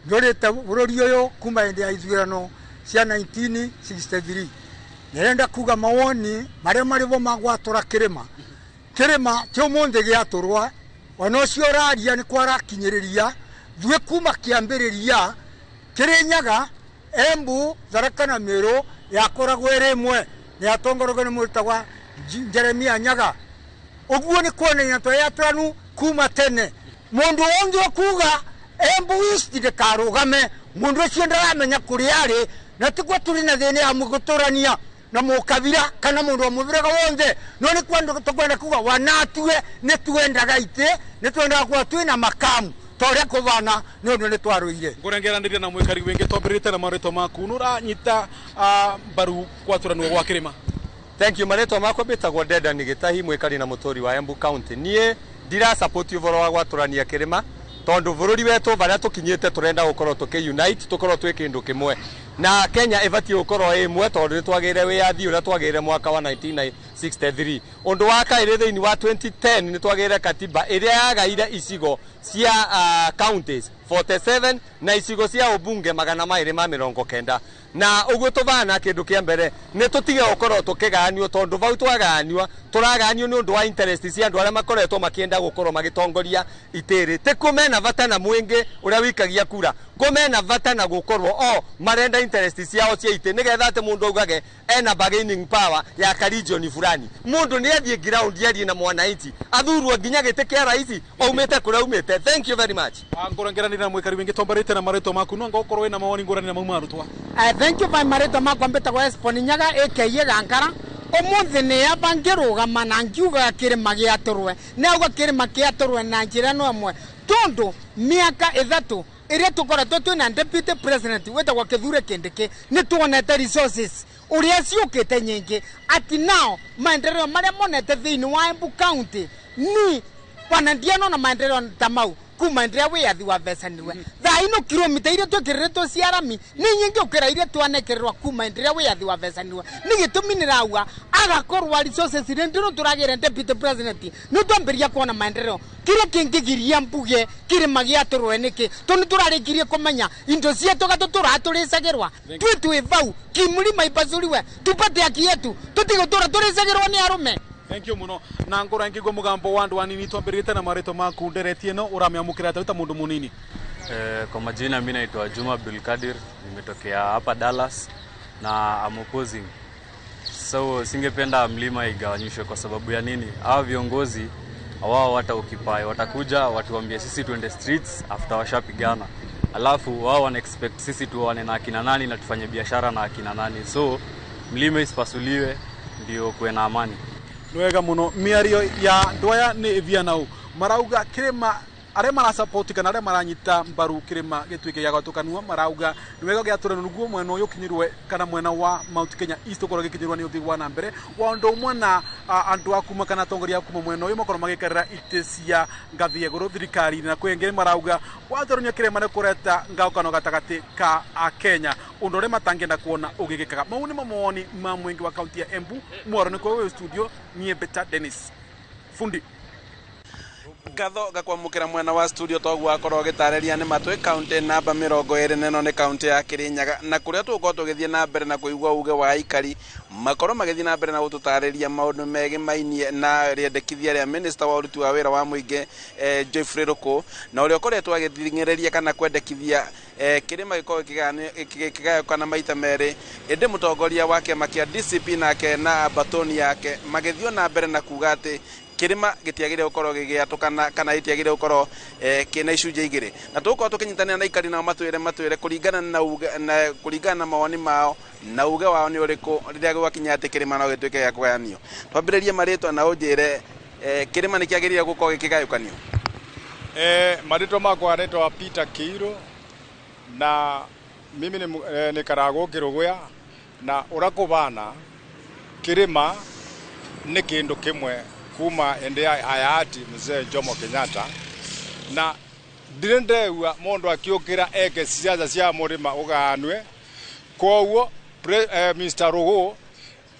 njũrĩte bũrũri ũyũ kuma hĩndĩ ya ithurano cia 1963. Nĩrenda kuga mawoni marĩa marĩ bo ma gwatũra kĩrĩma. Kĩrĩma ti ũmũthĩ gĩatũrwa, ona ũcio ũraria nĩ kwarakinyĩrĩria thuĩ kuma kĩambĩrĩria. Kĩrĩnyaga, Embu, Tharaka na Meru yakoragwo ĩrĩ ĩmwe, nĩ yatongoragio nĩ mũrutagwa wa Jeremia Nyaga. Ũguo nĩ kuonania tweyatũranu kuma tene. Mũndũ wothe ũkuga Embu East ndĩkarũgame, mũndũ ũcio ndaramenya kũrĩa arĩ, na tiguo tũrĩ na thĩna ya gũtũrania na mũkabira kana mũndũ wa mũbĩrĩga wothe. No nĩ tũkwenda kuga wanatue nĩ twendaga itĩ, nĩ twendaga kuga twĩna makamu ta ũrĩa kũbana, nĩ ũndũ nĩ twarũire. Ngũrengeranĩria na mwĩkari wĩngĩ, twambĩrĩrĩte na marĩtwa maku, nĩ ũranyita mbaru gwatũranwo gwa kĩrĩma? Thank you. Marĩtwa makwa mbĩtagwo Dedan Gĩtahi, mwĩkari na mũtũri wa Embu County. Niĩ ndira support ũhoro wa gwatũrania kĩrĩma, tondũ bũrũri wetũ barĩa tũkinyĩte tũrenda gũkorwo tũkĩ unite, tũkorwo twĩ kĩndũ kĩmwe, na Kenya ĩbatiĩ gũkorwo ĩ ĩmwe, tondũ nĩ twagĩire wĩyathi ũrĩa twagĩire mwaka wa 1963. Ũndũ wa kaĩrĩ, thĩinĩ wa 2010 nĩ twagĩire katiba ĩrĩa yagaire icigo cia counties 47 na icigo cia ũmbunge 290. Na ũguo tũbana kĩndũ kĩa mbere nĩ tũtige gũkorwo tũkĩgayanio, tondũ vau twagayanio tũragayanio nĩ ũndũ wa interest cia andũ arĩa makoretwo makĩenda gũkorwo magĩtongoria itĩrĩ. Ti kũ mena bata na mwĩngĩ ũrĩa wikagia kura, kũ mena bata na gũkorwo o marenda interest ciao cia itĩ, nĩgetha atĩ mũndũ augage ena bargaining power ya ka region fulani. Mũndũ nĩ athiĩ ground arie na mwananchi, athurwo nginya gĩtĩ kĩa raisi aumĩte kũrĩa aumĩte. Thank you very much. Ngũrengeranĩria na mwĩkari wĩngĩ, twambarĩte na marĩtwa maku, no anga ũkorwo wĩna mawoni ngũrani na mau marutwa. Thank you by marĩtwa makwa mbĩtagwo Esponi Nyaga aka Gankara. Ũmũthĩ nĩ amba ngĩrũgama na ngiuga kĩrĩma gĩatũrwe, nĩ auga kĩrĩma kĩatũrwe na njĩra ĩno ĩmwe, tondũ mĩaka 3 ĩrĩa tũkoretwo twĩna deputy president wĩtagwo Kithure Kindiki, nĩ tuonete resources ũrĩa ciũkĩte nyingĩ, ati nao maendeleo marĩa monete thĩinĩ wa Embu County ni wanandiano na maendeleo ta mau kuma ndĩrĩa wĩyathi wavecanirwe. Thaa ino kilomita iria twĩkĩrĩrĩtwo cia rami nĩ nyingĩ gũkĩra iria twanekĩrĩrwa kuma ndĩrĩa wĩyathi wavecanirwe. Nĩ gĩtũmi nĩrauga agakorwa resources iria ndĩro tũragĩre deputy president, nĩ twambĩrĩria kuona maendeleo. Kĩrĩa kĩngĩgiria mbuge kĩrĩma gĩatũrwe nĩkĩ? Tondũ nĩtũrarĩkirie kũmenya indo cietũ gatũ tũratũrĩcagĩrwa twĩ twĩ vau kimlima ipasuliwe tupate haki yetu, tũtigũtũra tũrĩcagĩrwo nĩ arũme. Thank you muno. Na ngora ngigwa mugambo wa andu anini, twambĩrĩte na marĩtwa maku, ndereti ĩno ũramĩamũkĩra atĩa ta mũndũ mũnini? Kwa majina mimi naitwa Juma Abdulkadir, nimetokea hapa Dallas na I'm opposing. So singependa mlima igawanyishwe kwa sababu ya nini? Hawa viongozi wao hata ukipai watakuja watuambie sisi tuende streets after washapigana. Alafu wao wana expect sisi tuone na akina nani na tufanye biashara na akina nani. So mlima isipasuliwe ndio kuwe na amani. Nĩ wega mũno. Mĩario ya andũ aya nĩ ĩthianau marauga kĩrĩma Aria marasupport kana aria maranyita mbaru kirima gituike gĩa gwatũkanwo marauga nĩ wega gĩatũranwo nĩguo mwena ũyũ ũkinyĩrwe kana mwena wa Mount Kenya East ũkorwo gĩkinyĩrwo nĩ ũthii wa na mbere wa ũndũ ũmwe na andũ a kuma kana atongoria a kuma mwena ũyũ makorwo magĩikarĩra itĩ cia ngathĩ ya igũrũ thirikari-inĩ, na kwĩ angĩ marauga gwatũranio kĩrĩma nĩ kũreta ngaũkano gatagatĩ ka Akenya, ũndũ ũrĩa matangĩenda kuona ũgĩgĩkaga. Mau nĩmo mawoni ma mũingĩ wa kaunti ya Embu. Mwaro nĩ kwa ũyũ studio niĩ Beta Dennis Fundi. Ngatho ngakwamũkĩra mwena wa studio toguo akorwo gĩtarĩria nĩ matwĩ kaunti namba 24 nĩ kaunti ya Kirinyaga, na kũrĩa tũgũkorwo tũgĩthiĩ na mbere na kũigua uge wa aikari makorwo magĩthiĩ na mbere na gũtũtarĩria maũndũ megĩmainie na rĩendekithia rĩa minista wa ũruti wa wĩra wa mũingĩ Geoffrey Ruku, na ũrĩa ũkoretwo agĩthing'ĩrĩria kana kwendekithia kĩrĩma gĩkorwo gĩkĩgayũkana maita merĩ, ĩndĩ mũtongoria wa kĩama kĩa DCP nake na batoni yake magĩthiĩ na mbere na kuga atĩ kĩrĩma gĩtiagĩrĩire gũkorwo gĩgĩatũkana kana gĩtiagĩrĩire gũkorwo kĩna icunjĩ igĩrĩ, na tũgũkorwo tũkĩnyitanĩra na aikari nao matwĩre kũringana na uge, na kũringana na mawoni mao na uge wao nĩ ũrĩkũ rĩrĩa gwakinya atĩ kĩrĩma no gĩtuĩke gĩa kũgayanio. Twambĩrĩrie marĩtwa na ũnjĩre kĩrĩma nĩ kĩagĩrĩire gũkorwo gĩkĩgayũkanio. Marĩtwa makwa naitwa Peter Kiiro na mimi ni Karago Kĩrũgũya, na ũrĩa kũbana kĩrĩma nĩ kĩndũ kĩmwe kuma ende ya hayati mzee Jomo Kenyatta, na ndirĩ ndegua mũndũ akiũkĩra eke siasa cia mũrĩma ũgaanwe. Koguo Mr. Rugu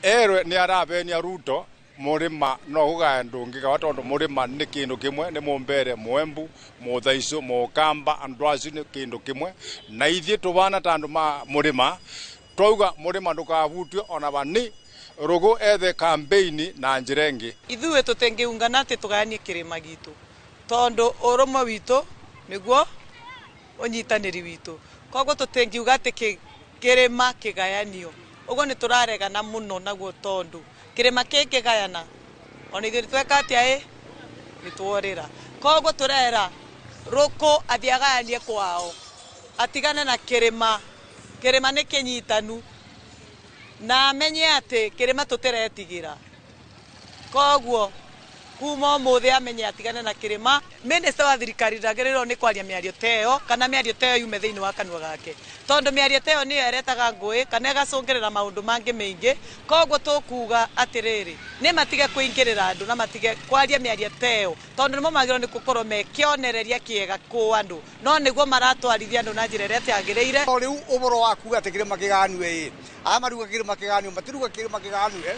erwe nĩ arabenia Ruto mũrĩma no ũgae ndũngĩgawa, tondũ mũrĩma nĩ kĩndũ kĩmwe, nĩ mũmbere mũembu mũthaicu mũkamba, andũ acio nĩ kĩndũ kĩmwe, na ithuĩ tũbana ta andũ ma mũrĩma twauga mũrĩma ndũkahutio ona bani. Rugu ethe campaign na njĩra ĩngĩ. Ithuĩ tũtingĩungana atĩ tũgayanie kĩrĩma gitũ, tondũ ũrũmwe witũ nĩguo ũnyitanĩri witũ, koguo tũtingiuga atĩ kĩrĩma kĩgayanio. Ũguo nĩ tũraregana mũno naguo, tondũ kĩrĩma kĩngĩgayana ona ithuĩ tweka atĩa ĩ nĩ tuorĩra. Koguo tũrera Ruku athiĩ agayanie kwao, atigane na kĩrĩma. Kĩrĩma nĩ kĩnyitanu na amenye atĩ kĩrĩma tũtiretigĩra. Koguo kuma ũmũthĩ amenye atigane na kĩrĩma. Minista wa thirikari ndagĩrĩirwo nĩ kwaria mĩario ta ĩyo, kana mĩario ta ĩyo yume thĩinĩ wa kanua gake, tondũ mĩario ta ĩyo nĩyo ĩretaga ngũĩ kana ĩgacũngĩrĩra maũndũ mangĩ maingĩ. Koguo tũkuga atĩrĩrĩ, nĩ matige kũingĩrĩra andũ na matige kwaria mĩario ta ĩyo, tondũ nĩmo magĩrĩirwo nĩ gũkorwo me kĩonereria kĩega kũ andũ, no nĩguo maratwarithia andũ na njĩra ĩrĩa ĩtagĩrĩire. O rĩu ũhoro wa kuga atĩ kĩrĩma kĩganue ĩ, aya maruga kĩrĩma kĩganue matiruga kĩrĩma kĩganue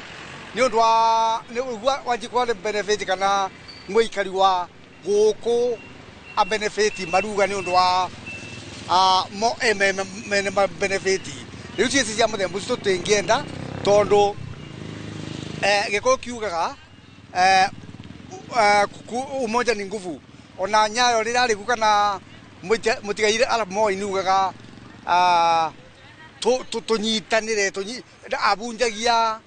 nĩ ũndũ wa wanjikwa nĩ benefit kana mũikari wa gũkũ a benefit maruga nĩ ũndũ wa mo mene ma benefit. Rĩu ciĩci cia mũthemba ũcio tũtingĩenda, tondũ gĩkũyũ kiugaga umoja ni nguvu. Ona Nyayo rĩrĩa arĩ kana mũtigaire Arap Moi nĩugaga tũnyitanĩre, abunjagia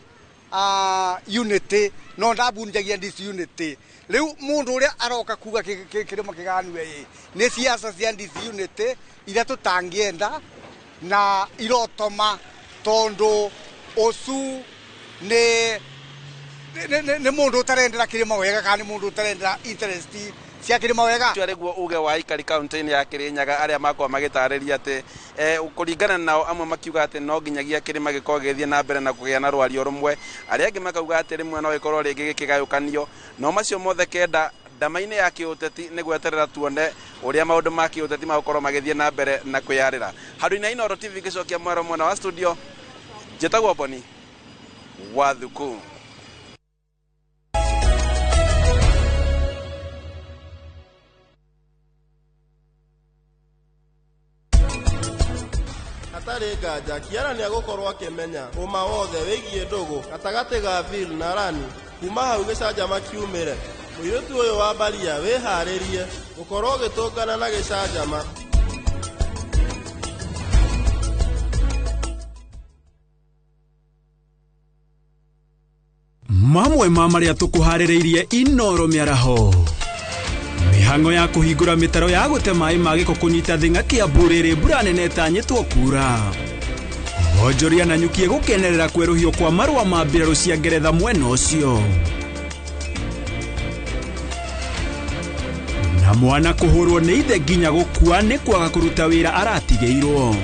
unity no ndabunjagia disunity. Rĩu mũndũ ũrĩa aroka kuga kĩrĩma kĩganue ĩ nĩ siasa cia disunity iria tũtangĩenda na irotoma, tondũ ũcu nĩ mũndũ ũtarendera kĩrĩma wega kana nĩ mũndũ ũtarendera interest cia kĩrĩma wega. Arĩguo uge wa aikari kaunti-inĩ ya Kirinyaga arĩa makorwo magĩtarĩria atĩ kũringana nao amwe makiuga atĩ no nginyagia kĩrĩma gĩkorwo gĩgĩthiĩ na mbere na kũgĩa na rwario rũmwe, arĩa angĩ makauga atĩ rĩmwe no gĩkorwo rĩngĩ gĩkĩgayũkanio. No macio mothe kenda ndama-inĩ ya kĩũteti nĩ gweterera tuone ũrĩa maũndũ ma kĩũteti magũkorwo magĩthiĩ na mbere na kwĩyarĩra. Handũ-inĩ Inooro TV ngĩcokia mwero mwena wa studio, njĩtagwo Boni wa Thuku. Hatarĩ nganja Kiara nĩegũkorwo akĩmenya ũma wothe wĩgiĩ ndũgũ gatagatĩ ga Phil na Rani kuma hau gĩcanjama kiumĩre. Mũirĩtu ũyũ wa Mbaria wĩharĩrie gũkorwo ũgĩtũngana na gĩcanjama. Mamwe ma marĩa tũkũharĩrĩirie Inooro mĩaraho. Mĩhang'o ya kũhingũra mĩtaro ya gũte maĩ ma gĩko kũnyita thing'a Kĩambu rĩrĩ mbura nene ĩtanyĩtwo kura. Onjoria na nyuki gũkenerera kwerũhio kwa marũa ma mbirarũ cia Ngeretha mwena ũcio. Na Kamwana kũhũrwo nĩ ithe nginya gũkua nĩ kwaga kũruta wĩra aratigĩirwo.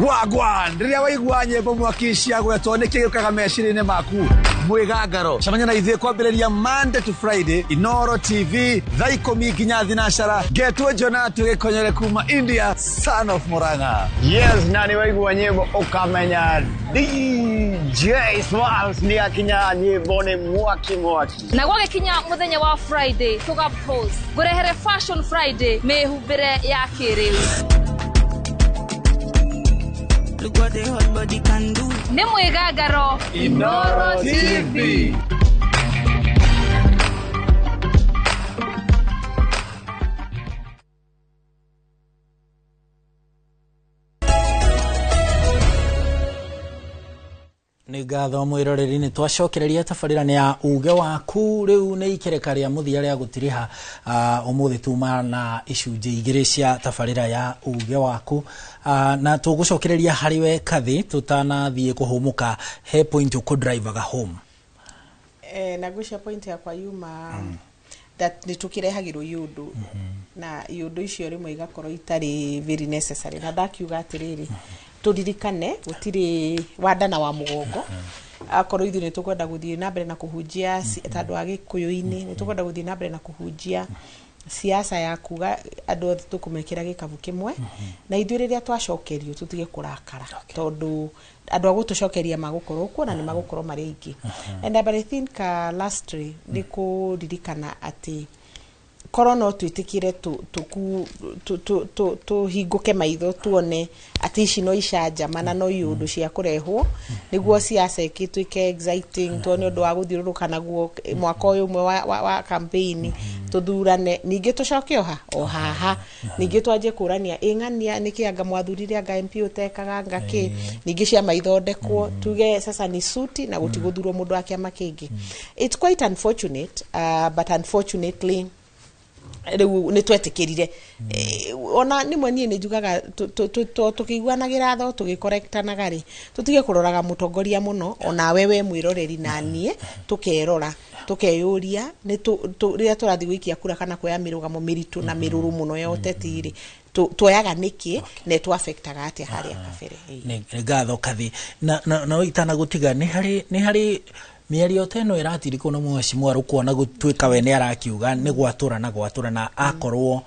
Wagwan rĩrĩa waigua nyĩmbo mwaki ciagwetwo nĩ kĩ gĩũkaga meciria-inĩ maku? Mwĩgangaro. Cemania na ithuĩ kwambĩrĩria Monday to Friday, Inoro TV, thaa 10 nginya 9. Ngetwo Jonatu Gĩkonyere kuma India, son of Murang'a. Yes, na nĩ waigua nyĩmbo ũkamenya DJ Smalls nĩ akinya, nyĩmbo nĩ mwaki mwaki. Na gwagĩkinya mũthenya wa Friday, tũga pose ngũrehere Fashion Friday, mĩhumbĩre ya kĩrĩu. Look what the hot body can do. Nĩ mwĩgangaro. Inoro TV. Nĩ ngatho mwĩroreri, nĩ twacokereria tabarĩra nĩ ya uge waku. Rĩu nĩ ikereka rĩa mũthia rĩa gũtiriha. Ũmũthĩ tuma na icunjĩ igĩrĩ cia tabarĩra ya uge waku, na tũgũcokereria harĩ we Kathi tũtanathiĩ kũhũmũka. He point ũkũdrivaga home? Na ngwĩciria point yakwa yuma that nĩ tũkĩrehagĩrwo iũndũ, na iũndũ icio rĩmwe igakorwo itarĩ very necessary, na ndakiuga atĩrĩrĩ, tũririkane gũtirĩ wanda na wa mũgongo. Akorwo ithuĩ nĩ tũkwenda gũthiĩ na mbere na kũhunjia ta andũ a gĩkũyũ-inĩ, nĩ tũkwenda gũthiĩ na mbere na kũhunjia siasa ya kuga andũ othe tũkũmekĩra gĩkabu kĩmwe, na ithuĩ rĩrĩa twacokerio tũtige kũrakara, tondũ andũ a gũtũcokeria magũkorwo kuo na nĩ magũkorwo marĩ aingĩ. And but I think lastly nĩ kũririkana atĩ korwo no twĩtĩkĩre tũhingũke maitho tuone atĩ ici no icanjama na no iũndũ cia kũrehwo nĩguo siasa ĩgĩtuĩke exciting, tuone ũndũ wa gũthiũrũrũka naguo mwaka ũyũ ũmwe wa campaign, tũthurane, ningĩ tũcoke oha o haha, ningĩ twanjie kũrania ĩng'ania nĩkĩ anga mwathurire anga MP ũtekaga anga kĩ, ningĩ ciama ithondekwo tuge sasa ni suti na gũtigũthurwo mũndũ wa kĩama kĩngĩ. It's quite unfortunate, but unfortunately rĩu nĩ twetĩkĩrire. Ona nĩmwe niĩ nĩ njugaga tũkĩiguanagĩra tho tũgĩkorektanaga rĩ, tũtige kũroraga mũtongoria mũno, onawe we mwĩroreri na niĩ tũkerora tũkeyũria nĩ rĩrĩa tũrathiĩ gũikia kura kana kuoya mĩrũgamo mĩritũ na mĩrũrũ mũno ya ũteti rĩ, tuoyaga nĩkĩ na ĩtũ-affectaga atĩa harĩa kabere. Nĩ ngatho Kathi, na itanagũtiga, nĩ harĩ mĩario ta ĩno ĩratirikwo na mheshimiwa Rũkũa na gũtuĩka we nĩ arakiuga nĩ gwatũra na gwatũra, na akorwo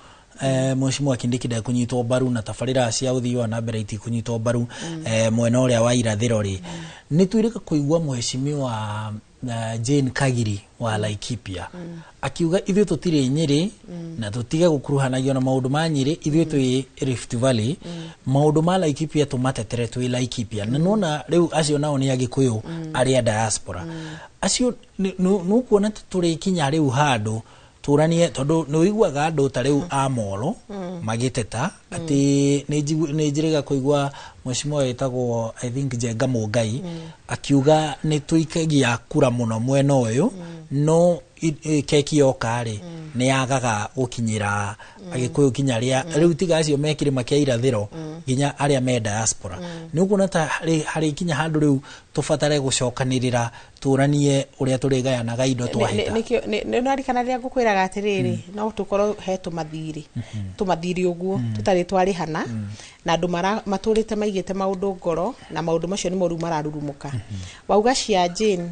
mheshimiwa Kindiki ndekũnyitwo mbaru na tabarĩra cia ũthii wa na mbere itikũnyitwo mbaru mwena ũrĩa wa irathĩro rĩ, nĩ twĩrĩga kũigua mheshimiwa Jane Kagiri wa Laikipia akiuga ithuĩ tũtirĩ Nyĩrĩ na tũtige gũkuruhanagio na maũndũ ma Nyĩrĩ, ithuĩ twĩ Rift Valley, maũndũ ma Laikipia tũmatetere twĩ Laikipia. Na nona rĩu acio nao nĩ Agĩkũyũ arĩa diaspora acio nũkuona tũrĩkinya rĩu handũ tũranie, tondũ nĩ ũiguaga andũ ta rĩu a Molo magĩteta atĩ nĩ njĩrĩga kũigua mheshimiwa wĩtagwo, I think, Njenga Mũngai akiuga nĩ tũikagia kura mũno mwena ũyũ, no keki yoka rĩ, nĩ yagaga gũkinyĩra Agĩkũyũ kinya arĩa rĩu tiga acio me kĩrĩma kĩa irathĩro nginya arĩa me diaspora. Nĩ ũkuona ta harĩ kinya handũ rĩu tũbatare gũcokanĩrĩra tũranie ũrĩa tũrĩgayanaga indo twahĩta? Nĩ narikana rĩrĩa ngũkwĩraga atĩrĩrĩ, no tũkorwo he tũmathirĩ ũguo tũtarĩ twarĩhana na andũ matũrĩte maigĩte maũndũ ngoro, na maũndũ macio nĩmo rĩu mararurumũka. Wauga cia Jane,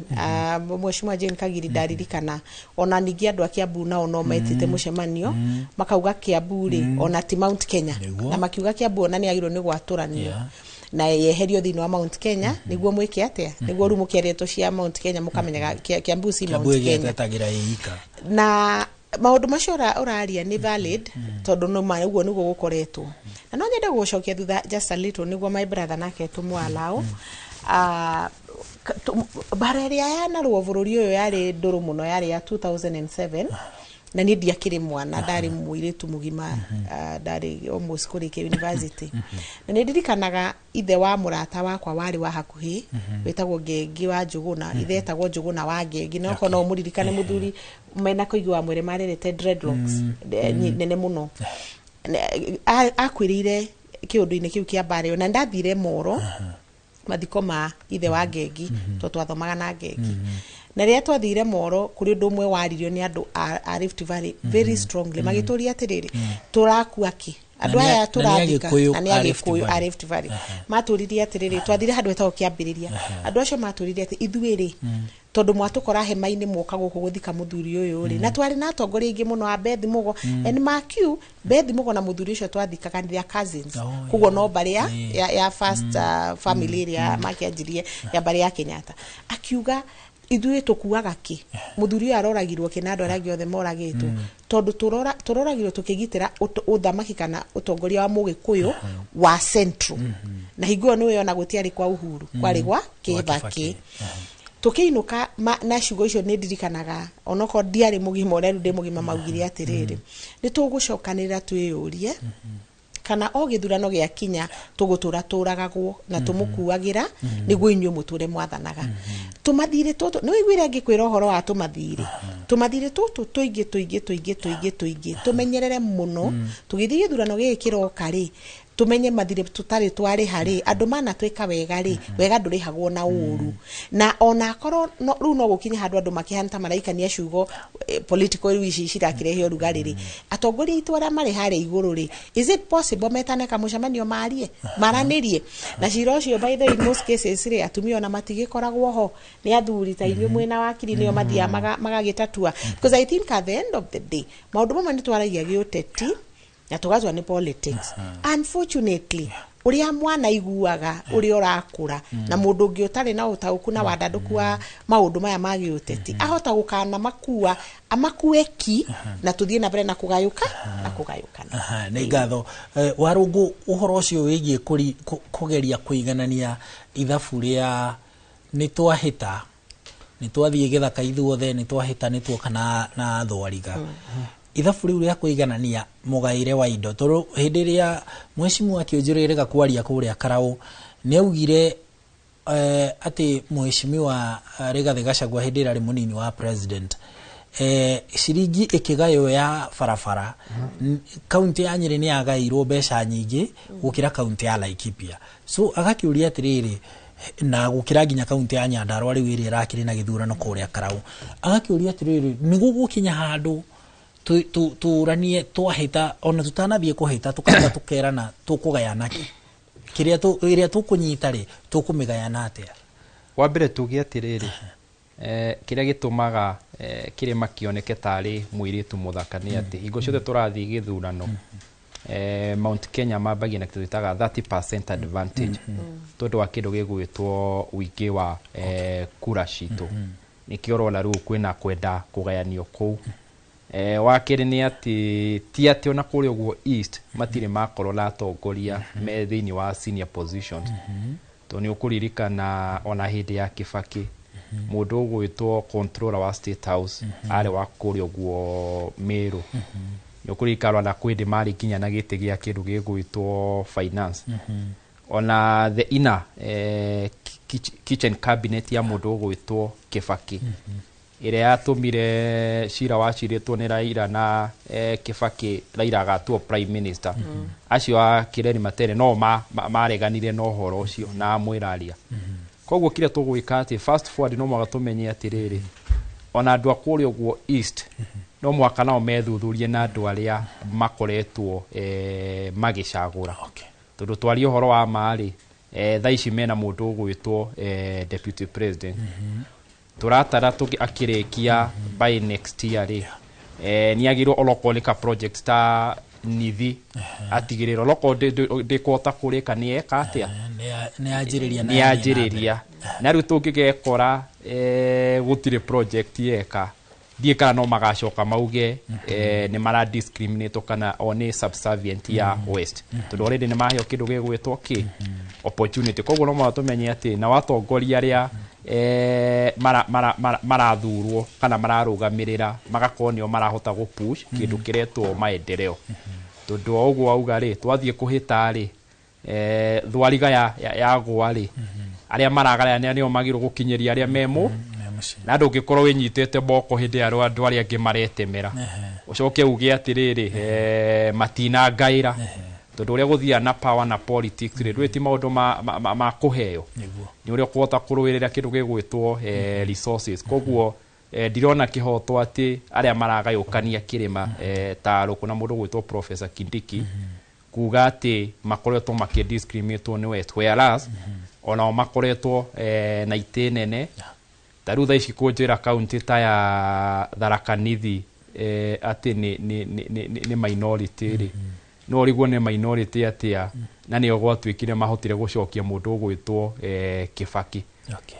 mheshimiwa Jane Kagiri, ndaririkana ona ningĩ andũ a Kiambu nao no metĩte mũcemanio makauga Kiambu rĩ ona ti Mount Kenya, na makiuga Kiambu ona nĩ yagĩrĩirwo nĩ gwatũranio na yeherio thĩinĩ wa Mount Kenya, nĩguo mwĩke atĩa, nĩguo rĩu mũkĩaria cia Mount Kenya mũkamenyaga Kiambu si Kiambu Mount Kenya. Ĩgĩtetagĩra ĩika. Na maũndũ macio ũraria nĩ valid, tondũ no ma ũguo nĩguo gũkoretwo, na no nyende gũcokia thutha just a little nĩguo my brother nake tũmwalau. Mbara ĩrĩa yanarũo bũrũri ũyũ yarĩ ndũrũ mũno yarĩ ya 2007, na niĩ ndiakĩrĩ mwana, ndarĩ mũirĩtu mũgima, ndarĩ almost kũrĩkia university, na nĩ ndirikanaga ithe wa mũrata wakwa warĩ wa hakuhĩ wĩtagwo Ngengi wa Njũgũna, ithe etagwo Njũgũna wa Ngengi, na okorwo no ũmũririkane, mũthuri mena Koigi wa Mwere marerete dreadlocks nene mũno. Akuĩrĩire kĩũndũ-inĩ kĩu kĩa mbara ĩyo, na ndathire Moro mathiko ma ithe wa Ngengi, tondũ twathomaga na Ngengi. Na rĩrĩa twathire Moro, kũrĩ ũndũ ũmwe waririo nĩ andũ a Rift Valley very strongly, magĩtũria atĩrĩrĩ, tũrakua kĩ andũ Na nĩ aya na nĩ tũrathika? Agĩkũyũ Na nĩ a Rift Agĩkũyũ a Valley. Rift Valley matũririe atĩrĩrĩ, twathire handũ hetagwo Kĩambĩrĩria, andũ acio matũririe atĩ ithuĩ rĩ, tondũ mwatũkora hema-inĩ mwoka gũkũ gũthika mũthuri ũyũ rĩ, na twarĩ na atongoria aingĩ mũno a Beth Mugo, and mark you, Beth Mugo na mũthuri ũcio twathikaga nĩ their cousins. Koguo no mbarĩ ya first family ĩrĩa makĩanjirie ya mbarĩ ya Kenyatta. Akiuga, ithuĩ tũkuaga kĩ? Mũthuri ũyũ aroragirwo kĩ na andũ arĩa angĩ othe moragĩtwo? Tondũ tũroragirwo tũkĩgitĩra ũthamaki kana ũtongoria wa Mũgĩkũyũ wa Central, na hingo ĩyo nĩwe ona gũtiarĩ kwa Uhuru, kwarĩ gwa Kĩbakĩ. Tũkĩinũka na ciugo icio nĩ ndirikanaga, onokorwo ndiarĩ mũgima, ũrĩa rĩu ndĩ mũgima, maugire atĩrĩrĩ, nĩ tũgũcokanĩrĩra twĩyũrie kana o gĩthurano gĩakinya tũgũtũra tũragagwo na tũmũkuagĩra nĩguo inyuĩ mũtũre mwathanaga. Tũmathirĩ tũtũ nĩ wĩiguire ngĩkwĩra ũhoro wa tũmathirĩ tũtũ tũingĩ tũingĩ tũingĩ tũingĩ tũingĩ, tũmenyerere mũno tũgĩthiĩ gĩthurano gĩkĩ kĩroka rĩ, tũmenye mathirĩ tũtarĩ twarĩha rĩ, andũ manatwĩka wega rĩ, wega ndũrĩhagwo na ũru. Na ona akorwo rĩu no gũkinya handũ andũ makĩhana ta maraikania ciugo, political rĩu ici cirakĩrehe ũrugarĩ rĩ, atongoria aitũ arĩa marĩ harĩa igũrũ rĩ, is it possible metane kamũcemanio marie maranĩrie na cira ũcio? By the way, in most cases rĩ, atumia ona matigĩkoragwo ho, nĩ athuri ta inyuĩ mwĩna wakiri nĩo mathiaga magagĩtatua, because I think at the end of the day maũndũ mamwe nĩ twaragia gĩũteti na tũgatua nĩ politics. Unfortunately, ũrĩa mwana iguaga ũrĩa ũrakũra na mũndũ ũngĩ ũtarĩ na ũtaũku na wandandũku wa maũndũ maya ma gĩũteti ahota gũkana makua amakue ki na tũthiĩ na mbere na kũgayũka na kũgayũkana. Aha, nĩ ngatho. Warũngũ, ũhoro ũcio wĩgiĩ kũgeria kũiganania ithabu rĩa nĩ twahĩta, nĩ twathiĩ gĩthaka ithuothe, nĩ twahĩta, nĩ tuoka na thwariga, ithabu rĩu rĩa kũiganania mũgaĩre wa indo, tondũ hĩndĩ ĩrĩa mheshimiwa Kĩũnjũrĩrĩga kwaria kũrĩa Karaũ nĩ augire atĩ mheshimiwa Rigathĩ Gachagua hĩndĩ ĩrĩa arĩ mũnini wa president, ciringi ĩkĩgaywo ya barabara, kaunti ya Nyĩrĩ nĩ yagaĩirwo mbeca nyingĩ gũkĩra kaunti ya Laikipia. So agakĩũria atĩrĩrĩ, na gũkĩra nginya kaunti ya Nyandarua rĩu ĩrĩa ĩrakĩrĩ na gĩthurano kũrĩa Karau, agakĩũria atĩrĩrĩ, nĩ gũgũkinya handũ tũranie twahĩta, ona tũtanathiĩ kũhĩta tũkamba tũkerana tũkũgayana kĩ, kĩrĩa ĩrĩa tũkũnyita rĩ, tũkũmĩgayana atĩa? Wa mbere tuge atĩrĩrĩ, kĩrĩa gĩtũmaga kĩrĩma kĩoneke tarĩ mũirĩtu mũthaka nĩ atĩ hingo ciothe tũrathiĩ gĩthurano, Mount Kenya mambagia na kĩndũ twĩtaga 30% advantage, tondũ wa kĩndũ gĩgwĩtwo ũingĩ wa kura citũ. Nĩkĩo ũrona rĩu kwĩna kwenda kũgayanio kũu. Wa kerĩ nĩ atĩ ti atĩ ona kũrĩa ũguo East matirĩ makorwo na atongoria me thĩinĩ wa senior positions, tondũ nĩ ũkũririkana ona hĩndĩ ya Kibaki mũndũ ũgwĩtwo controller wa State House arĩ wa kũrĩa ũguo Meru. Nĩ ũkũririkana ona kwĩ hĩndĩ marĩ nginya na gĩtĩ gĩa kĩndũ gĩgwĩtwo finance, ona the inner kitchen cabinet ya mũndũ ũgwĩtwo Kibaki ĩrĩa yatũmire cira wacirĩtwo nĩ Raila na Kibaki, Raila agatuo prime minister. Acio a Kireni Matere no mareganire na ũhoro ũcio na amwĩraria. Koguo kĩrĩa tũgwĩka atĩ fast forward, no mũhaka tũmenye atĩrĩrĩ, ona andũ a kũrĩa ũguo East no mũhaka nao methuthurie na andũ arĩa makoretwo magĩcagũra, tondũ twarie ũhoro wa ma-rĩ, thaa ici mena mũndũ ũgwĩtwo deputy president, tũratara akĩrĩkia by next year rĩ, nĩ agĩrĩirwo onokorwo nĩ ka project ta nithi atigĩrĩra onokorwo ndĩkũhota kũrĩka nĩ eka atĩa. Nĩ yanjĩrĩria na nĩ yathiĩ na yanjĩrĩria. Na rĩu tũngĩgekora gũtirĩ project yeka, ndiĩ kana no magacoka mauge nĩ mara discriminate kana o nĩ subservient ya West, tondũ already nĩ maheo kĩndũ gĩgwĩtwo kĩ opportunity. Koguo no mũhaka tũmenye atĩ na watongoria arĩa marathurwo kana mararũgamĩrĩra magakorwo nĩo marahota gũ push kĩndũ kĩretwo maendeleo, tondũ o ũguo auga rĩ, twathiĩ kũhĩta rĩ, thwariga yagũa rĩ, arĩa maragayania nĩo magĩrĩirwo gũkinyĩria arĩa memo, na ndũngĩkorwo wĩnyitĩte moko hĩndĩ ĩrĩa andũ arĩa angĩ maretemera, ũcoke uge atĩrĩrĩ, matinangaĩra. Tondu uria guthia na power na politics ri ndwä ti maundu ma kuheo, ni uria ukuhota kuruirira kindu gigwitwo resources. Koguo ndirona kihoto ati aria maragayukania kirima ta Ruku na mundu gwitwo Professor Kindiki kuga ati makoretwo makidiscriminatwo ni West, whereas onao makoretwo na itĩ nene. Ta rĩu thaa ici kũnjĩra kaunti ta ya Tharaka Nithi atĩ nĩ minority rĩ, no ũrigwo nĩ minority atĩa, na nĩo gwatuĩkire mahotire gũcokia mũndũ ũgwĩtwo Kibaki.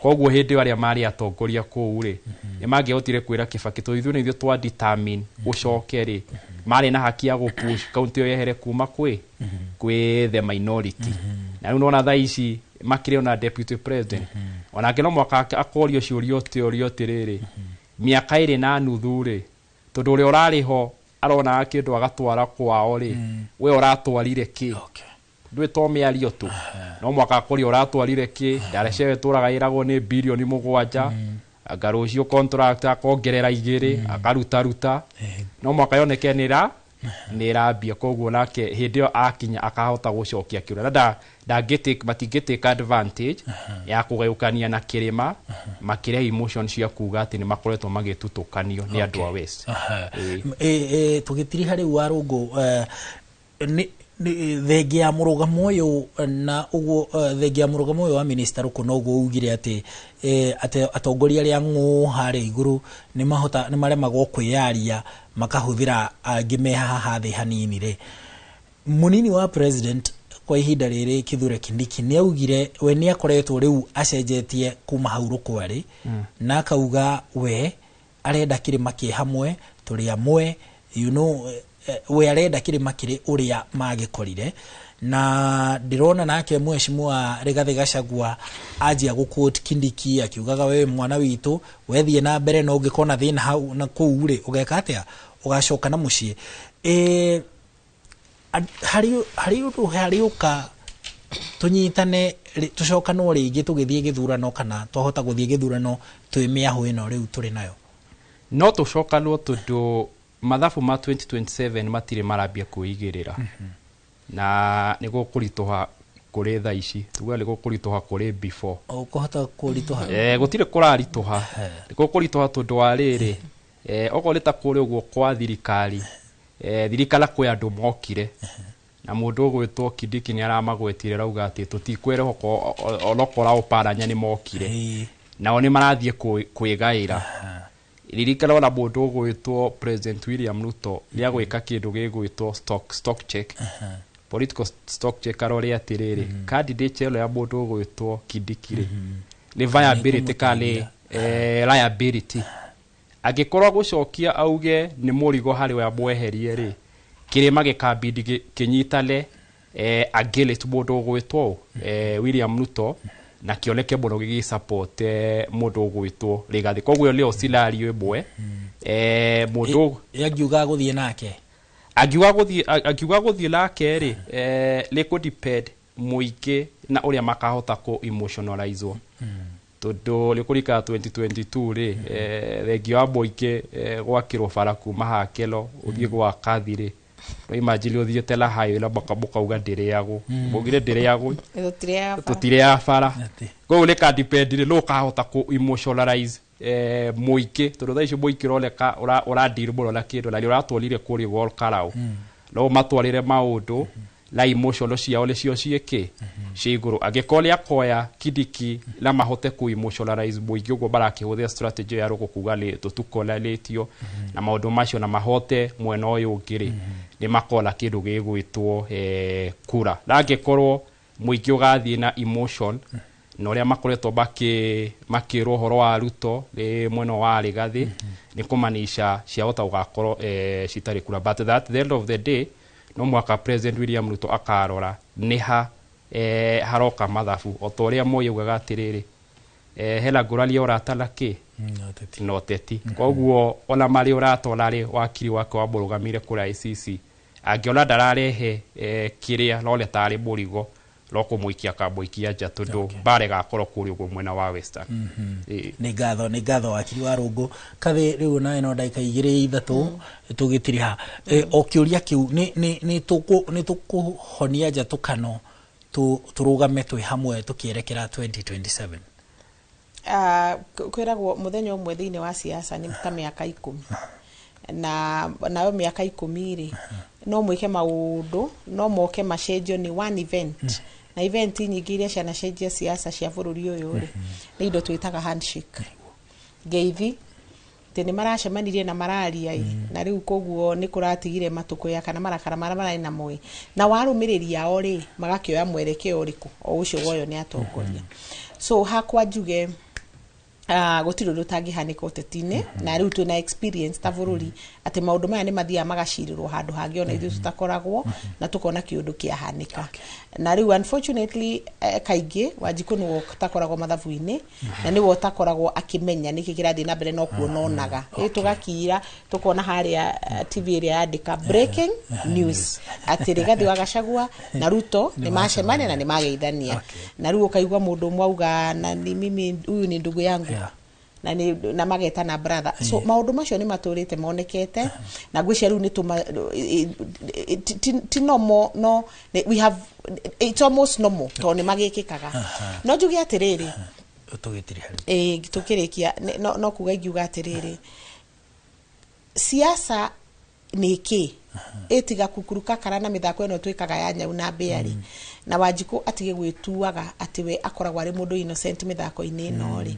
Koguo hĩndĩ ĩyo arĩa marĩ atongoria kũu rĩ, nĩ mangĩahotire kwĩra Kibaki tondũ ithuĩ nĩ ithuĩ twa determine ũcoke rĩ, marĩ na haki ya gũpush kaunti ĩyo yehere kuma kwĩ the minority. Na rĩu nona thaa ici makĩrĩ ona deputy president, onake no mwaka akorio ciũria ũtĩũrio atĩrĩrĩ, mĩaka 2.5 rĩ, tondũ ũrĩa ũrarĩ ho aronaga kĩndũ agatwara kwao rĩ, we ũratwarire kĩ? Ndwĩ to mĩario tu, no mwaka akorio ũratwarire kĩ? Ndarecewe tũraga ĩragwo nĩ birioni 7, anga rũciũ contract akongerera 2, akarutaruta, no mwaka yoneke nĩ ĩrambia. Koguo nake hĩndĩ ĩyo akinya akahota gũcokia kĩũria, na matingĩtake advantage ya kũgayũkania na kĩrĩma makĩrehe emotion cia kuga atĩ nĩ makoretwo magĩtutũkanio nĩ andũ a West. Tũgĩtiriha rĩu Warũngũ, thengia ya mũrũgamo ũyũ na ũguo, thengia ya mũrũgamo ũyũ wa minister Ruku noguo ugire atĩ atongoria arĩa ng'ũ harĩa igũrũ nĩ maremagwo kwĩyaria, makahũthĩra angĩ me haha thĩ hanini rĩ. Mũnini wa president kwa ihinda rĩrĩ Kithure Kindiki nĩ augire we nĩ akoretwo rĩu acenjetie kuma hau Ruku arĩ, na akauga we arenda kĩrĩma kĩ hamwe, tũrĩ amwe, you know, we arenda kĩrĩma kĩrĩ ũrĩa magĩkorire. Na ndĩrona nake mheshimiwa Rigathi Gachagua anjia gũquote Kindiki akiugaga we mwana witũ wethiĩ na mbere, no ũngĩkona thĩna hau na kũu rĩ, ũgeka atĩa? Ũgacoka na mũciĩ. Harĩ ũndũ harĩũka tũnyitane, tũcokanwo rĩngĩ tũgĩthiĩ gĩthurano, kana twahota gũthiĩ gĩthurano twĩ mĩahũ ĩno rĩu tũrĩ nayo? No tũcokanwo tondũ mathabu ma 2027 matirĩ marambia kwĩigĩrĩra, na nĩ gũkũritũha kũrĩ thaa ici, tuga nĩ gũkũritũha kũrĩ before. Ũkũhota kũritũha? Gũtirĩ kũraritũha, nĩ gũkũritũha tondũ wa rĩrĩ, okorwo nĩ ta kũrĩ ũguo kwa thirikari, thirikari kwĩ andũ mokire na mũndũ ũgwĩtwo Kindiki nĩ aramagwetire, arauga atĩ tũtikwerehoka onokora Oparanya nĩ mokire, nao nĩ marathiĩ kwĩgaĩra. Ririkana ona mũndũ ũgwĩtwo President William Ruto nĩ agwĩka kĩndũ gĩgwĩtwo stock check, political stock check, arore atĩrĩrĩ, candidate ĩno ya mũndũ ũgwĩtwo Kindiki rĩ, nĩ viability kana nĩ liability. Angĩkorwo gũcokia auge nĩ mũrigo harĩ we amweherie rĩ, kĩrĩma gĩkambindi kĩnyitane against mũndũ ũgwĩtwo William Ruto, na kĩoneke mũno gĩgĩsupport mũndũ ũgwĩtwo Rigathi. Koguo nĩyo scenario ĩmwe. Mũndũ angiuga gũthiĩ nake, angiuga gũthiĩ nake rĩ, rĩkũ depend mũingĩ na ũrĩa makahota kũ emotionalizewo, tondũ rĩkũrikana 2022 rĩ, thengia wa mũingĩ gwakĩrwo bara kuma Hakelo ũthiĩ gwa Kathi rĩ, no imagine ũthiĩte na highway na mũkauga ndĩrĩagwo, mũgire ndĩrĩagwo, tũtirĩaga bara. Koguo nĩ ka depend rĩ, no ũkahota kũ emotionalize mũingĩ, tondũ thaa ici mũingĩ ũroneka ũradeal mũno na kĩndũ na nĩ ũratwarire kũrĩa gwa Karau, no matwarĩre maũndũ na emotion ciao nĩcio ciĩkĩ cia igũrũ. Angĩkorwo nĩ akoya Kindiki na mahote kũ emotionalize mũingĩ ũguo marakĩhũthĩra strategy ya Ruku kuga nĩ tũtukoranĩtio na maũndũ macio, na mahote mwena ũyũ ũngĩ rĩ, nĩ makona kĩndũ gĩgwĩtwo kura. Na angĩkorwo mũingĩ ũgathiĩ na emotion na ũrĩa makoretwo makĩrwo ũhoro wa Ruto nĩ mwena wa Rigathi, nĩ kũmanisha ciahota gũgakorwo citarĩ kura. But at the end of the day no mwaka President William Ruto akarora nĩ ha haroka mathabu, o ta ũrĩa Moi augaga atĩrĩrĩ, hena ngũrani ya ũrata na kĩ na ũteti. Koguo ona marĩ ũrata onarĩ wakiri wake wamũrũgamire kũrĩa ICC, angĩona ndararehe kĩrĩa none tarĩ mũrigo, Roko muikia kamũikia nja tondũ mbara ĩgakorwo kũrĩa ũguo mwena wa Western. Ĩĩ. Nĩ ngatho, nĩ ngatho, wakiri wa Rũngũ Kathĩ. Rĩu nawe no ndagĩka 2 3 tũgĩtiriha. O kĩũria kĩu, nĩ tũkũhonia njatũkano, tũrũgame twĩ hamwe tũkĩerekera 2027? Kwĩragwo mũthenya ũmwe thĩinĩ wa siasa nĩ ta mĩaka 10, na nayo mĩaka 10 rĩ, no mwĩke maũndũ no moke macenjio nĩ one event. Na event nyingĩ iria cianacenjia siasa cia bũrũri ũyũ rĩ, nĩ indo twĩtaga handshake, ngeithi, atĩ nĩ maracemanirie na mararia ĩ, na rĩu koguo nĩ kũratigire matũkũya kana marakara marĩa mararĩ namo ĩ, na warũmĩrĩri ao rĩ, magakĩoya mwerekeo ũrĩkũ o ũcio woyo nĩ atongoria. So hakwa njuge gũtirĩ ũndũ ũtangĩhanĩka ũteti-inĩ, na rĩu twĩna experience ta bũrũri atĩ maũndũ maya nĩ mathiaga magacirĩrwo handũ hangĩ ona ithuĩ tũtakoragwo na tũkona kĩũndũ kĩahanĩka. Na rĩu unfortunately, kaingĩ Wanjikũ nĩwe ũtakoragwo mathabu-inĩ na nĩwe ũtakoragwo akĩmenya nĩkĩ kĩrathiĩ na mbere, no kuona onaga ĩ tũgakira tũkona harĩa TV ĩrĩa yandĩka breaking news atĩ Rigathi wa Gachagua na Ruto nĩ macemania na nĩ mageithania, na rĩu ũkaigua mũndũ ũmwe auga na ni mimi huyu ni ndugu yangu, na nĩ na magetana brother. So maũndũ macio nĩ matũrĩte monekete, na ngwĩciria rĩu nĩ tũma ti normal, no we have, it's almost normal tondũ nĩ magĩkĩkaga. No njuge atĩrĩrĩ, Tũgĩtiriha rĩu. Ĩĩ, tũkĩrĩkia, no kuga ingiuga atĩrĩrĩ, siasa nĩ kĩ ĩtiga kukuruka kara na mĩthako ĩno twĩkaga ya nyau na mbĩa rĩ, na Wanjikũ atige gwĩtuaga atĩ we akoragwo arĩ mũndũ innocent mĩthako-inĩ ĩno rĩ.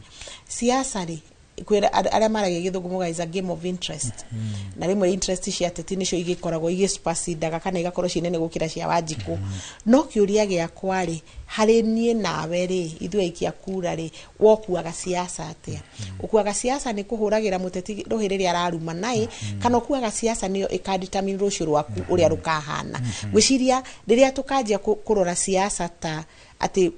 Siasa rĩ, kwĩra arĩa maragia gĩthũngũ muga is a game of interest, na rĩmwe interest cia ateti nĩcio igĩkoragwo igĩsupersedaga kana igakorwo ciĩ nene gũkĩra cia Wanjikũ. No kĩũria gĩakwa rĩ, harĩ niĩ nawe rĩ, ithuĩ aikia kura rĩ, wokuaga siasa atĩa? Ũkuaga siasa nĩ kũhũragĩra mũteti rũhĩ rĩrĩa araruma naĩ, kana ũkuaga siasa nĩyo ĩkadetermine rũciũ rwaku ũrĩa rũkahana? Ngwĩciria rĩrĩa tũkanjia kũrora siasa ta atĩ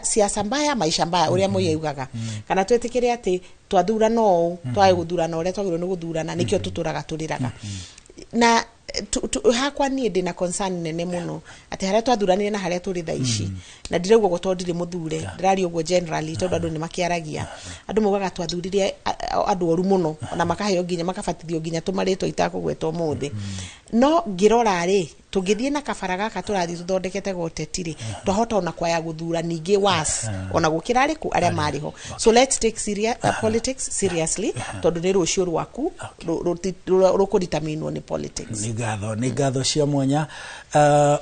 siasa mbaya maisha mbaya, ũrĩa Moi augaga, kana twĩtĩkĩre atĩ twathurana ũũ, twage gũthurana ũrĩa twagĩrĩirwo nĩ gũthurana, nĩkĩo tũtũraga tũrĩraga. Na hakwa niĩ ndĩna concern nene mũno atĩ harĩa twathuranire na harĩa tũrĩ thaa ici, na ndirauga ũguo tondũ ndirĩ mũthure, ndĩraria ũguo generally tondũ andũ nĩ makĩaragia. Andũ maugaga twathurire andũ oru mũno, ona makaheo nginya makabatithio nginya tũmarĩtwa itakũgweta ũmũthĩ. No ngĩrora rĩ, tũngĩthiĩ na kabara gaka tũrathiĩ tũthondekete goteti rĩ, twahota ona kwaya gũthura ningĩ was ona gũkĩra arĩkũ arĩa marĩ ho. So let's take politics seriously, tondũ nĩ rũciũ rwaku rũkũditaminwo nĩ politics. Nĩ ngatho, nĩ ngatho cia mwanya.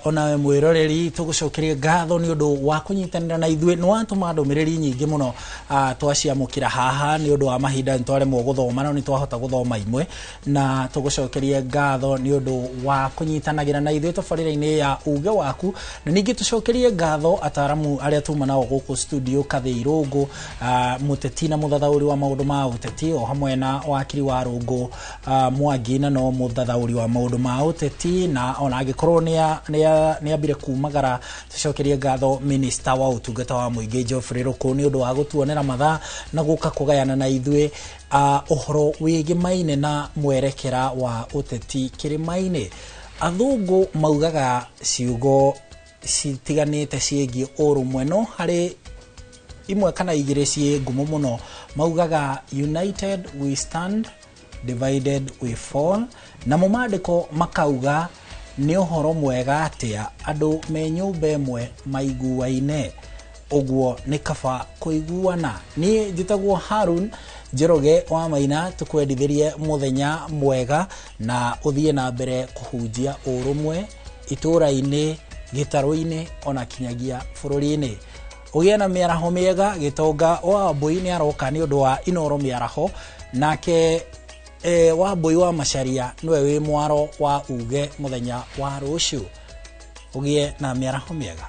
Onawe mwĩroreri, tũgũcokerie ngatho nĩ ũndũ wa kũnyitanĩra na ithuĩ. Nĩ watũma ndũmĩrĩri nyingĩ mũno, twaciamũkĩra haha. Nĩ ũndũ wa mahinda nĩ twaremwo gũthoma, no nĩ twahota gũthoma imwe, na tũgũcokerie ngatho nĩ ũndũ wa kũnyitanagĩra na ithuĩ tabarĩra-inĩ ya uge waku. Na ningĩ tũcokerie ngatho ataramu arĩa tuma nao gũkũ studio, Kathĩ Irũngũ, mũteti na mũthathaũri wa maũndũ ma ũteti, o hamwe na wakiri wa Rũngũ Mwangi, na no mũthathaũri wa maũndũ ma ũteti, na ona angĩkorwo nĩ ambire kumagara. Tũcokerie ngatho minista wa ũtungata wa mũingĩ Geoffrey Rũkũ nĩ ũndũ wa gũtuonera mathaa na gũka kũgayana na ithuĩ ũhoro wĩgĩmaine na mwerekera wa ũteti kĩrĩma-inĩ. Athũngũ maugaga ciugo citiganĩte ciĩgiĩ ũrũmwe, no harĩ imwe kana igĩrĩ ciĩ ngumo mũno. Maugaga, "United we stand, divided we fall." Namo mandĩko makauga, nĩ ũhoro mwega atĩa andũ me nyũmba ĩmwe maiguaine, ũguo nĩ kaba kũiguana. Niĩ njĩtagwo Harun Njoroge wa Maina. Tũkwendithĩrie mũthenya mwega na ũthiĩ na mbere kũhunjia ũrũmwe itũũra-inĩ, gĩtarũ-inĩ, ona kinyagia bũrũri-inĩ. Ũgĩe na mĩaraho mĩega. Gĩtonga wa Mbũi nĩ aroka nĩ ũndũ wa Inoro mĩaraho, nake Wambũi wa Macaria nĩwe wĩ mwaro wa uge mũthenya wa rũciũ. Ũgĩe na mĩaraho mĩega.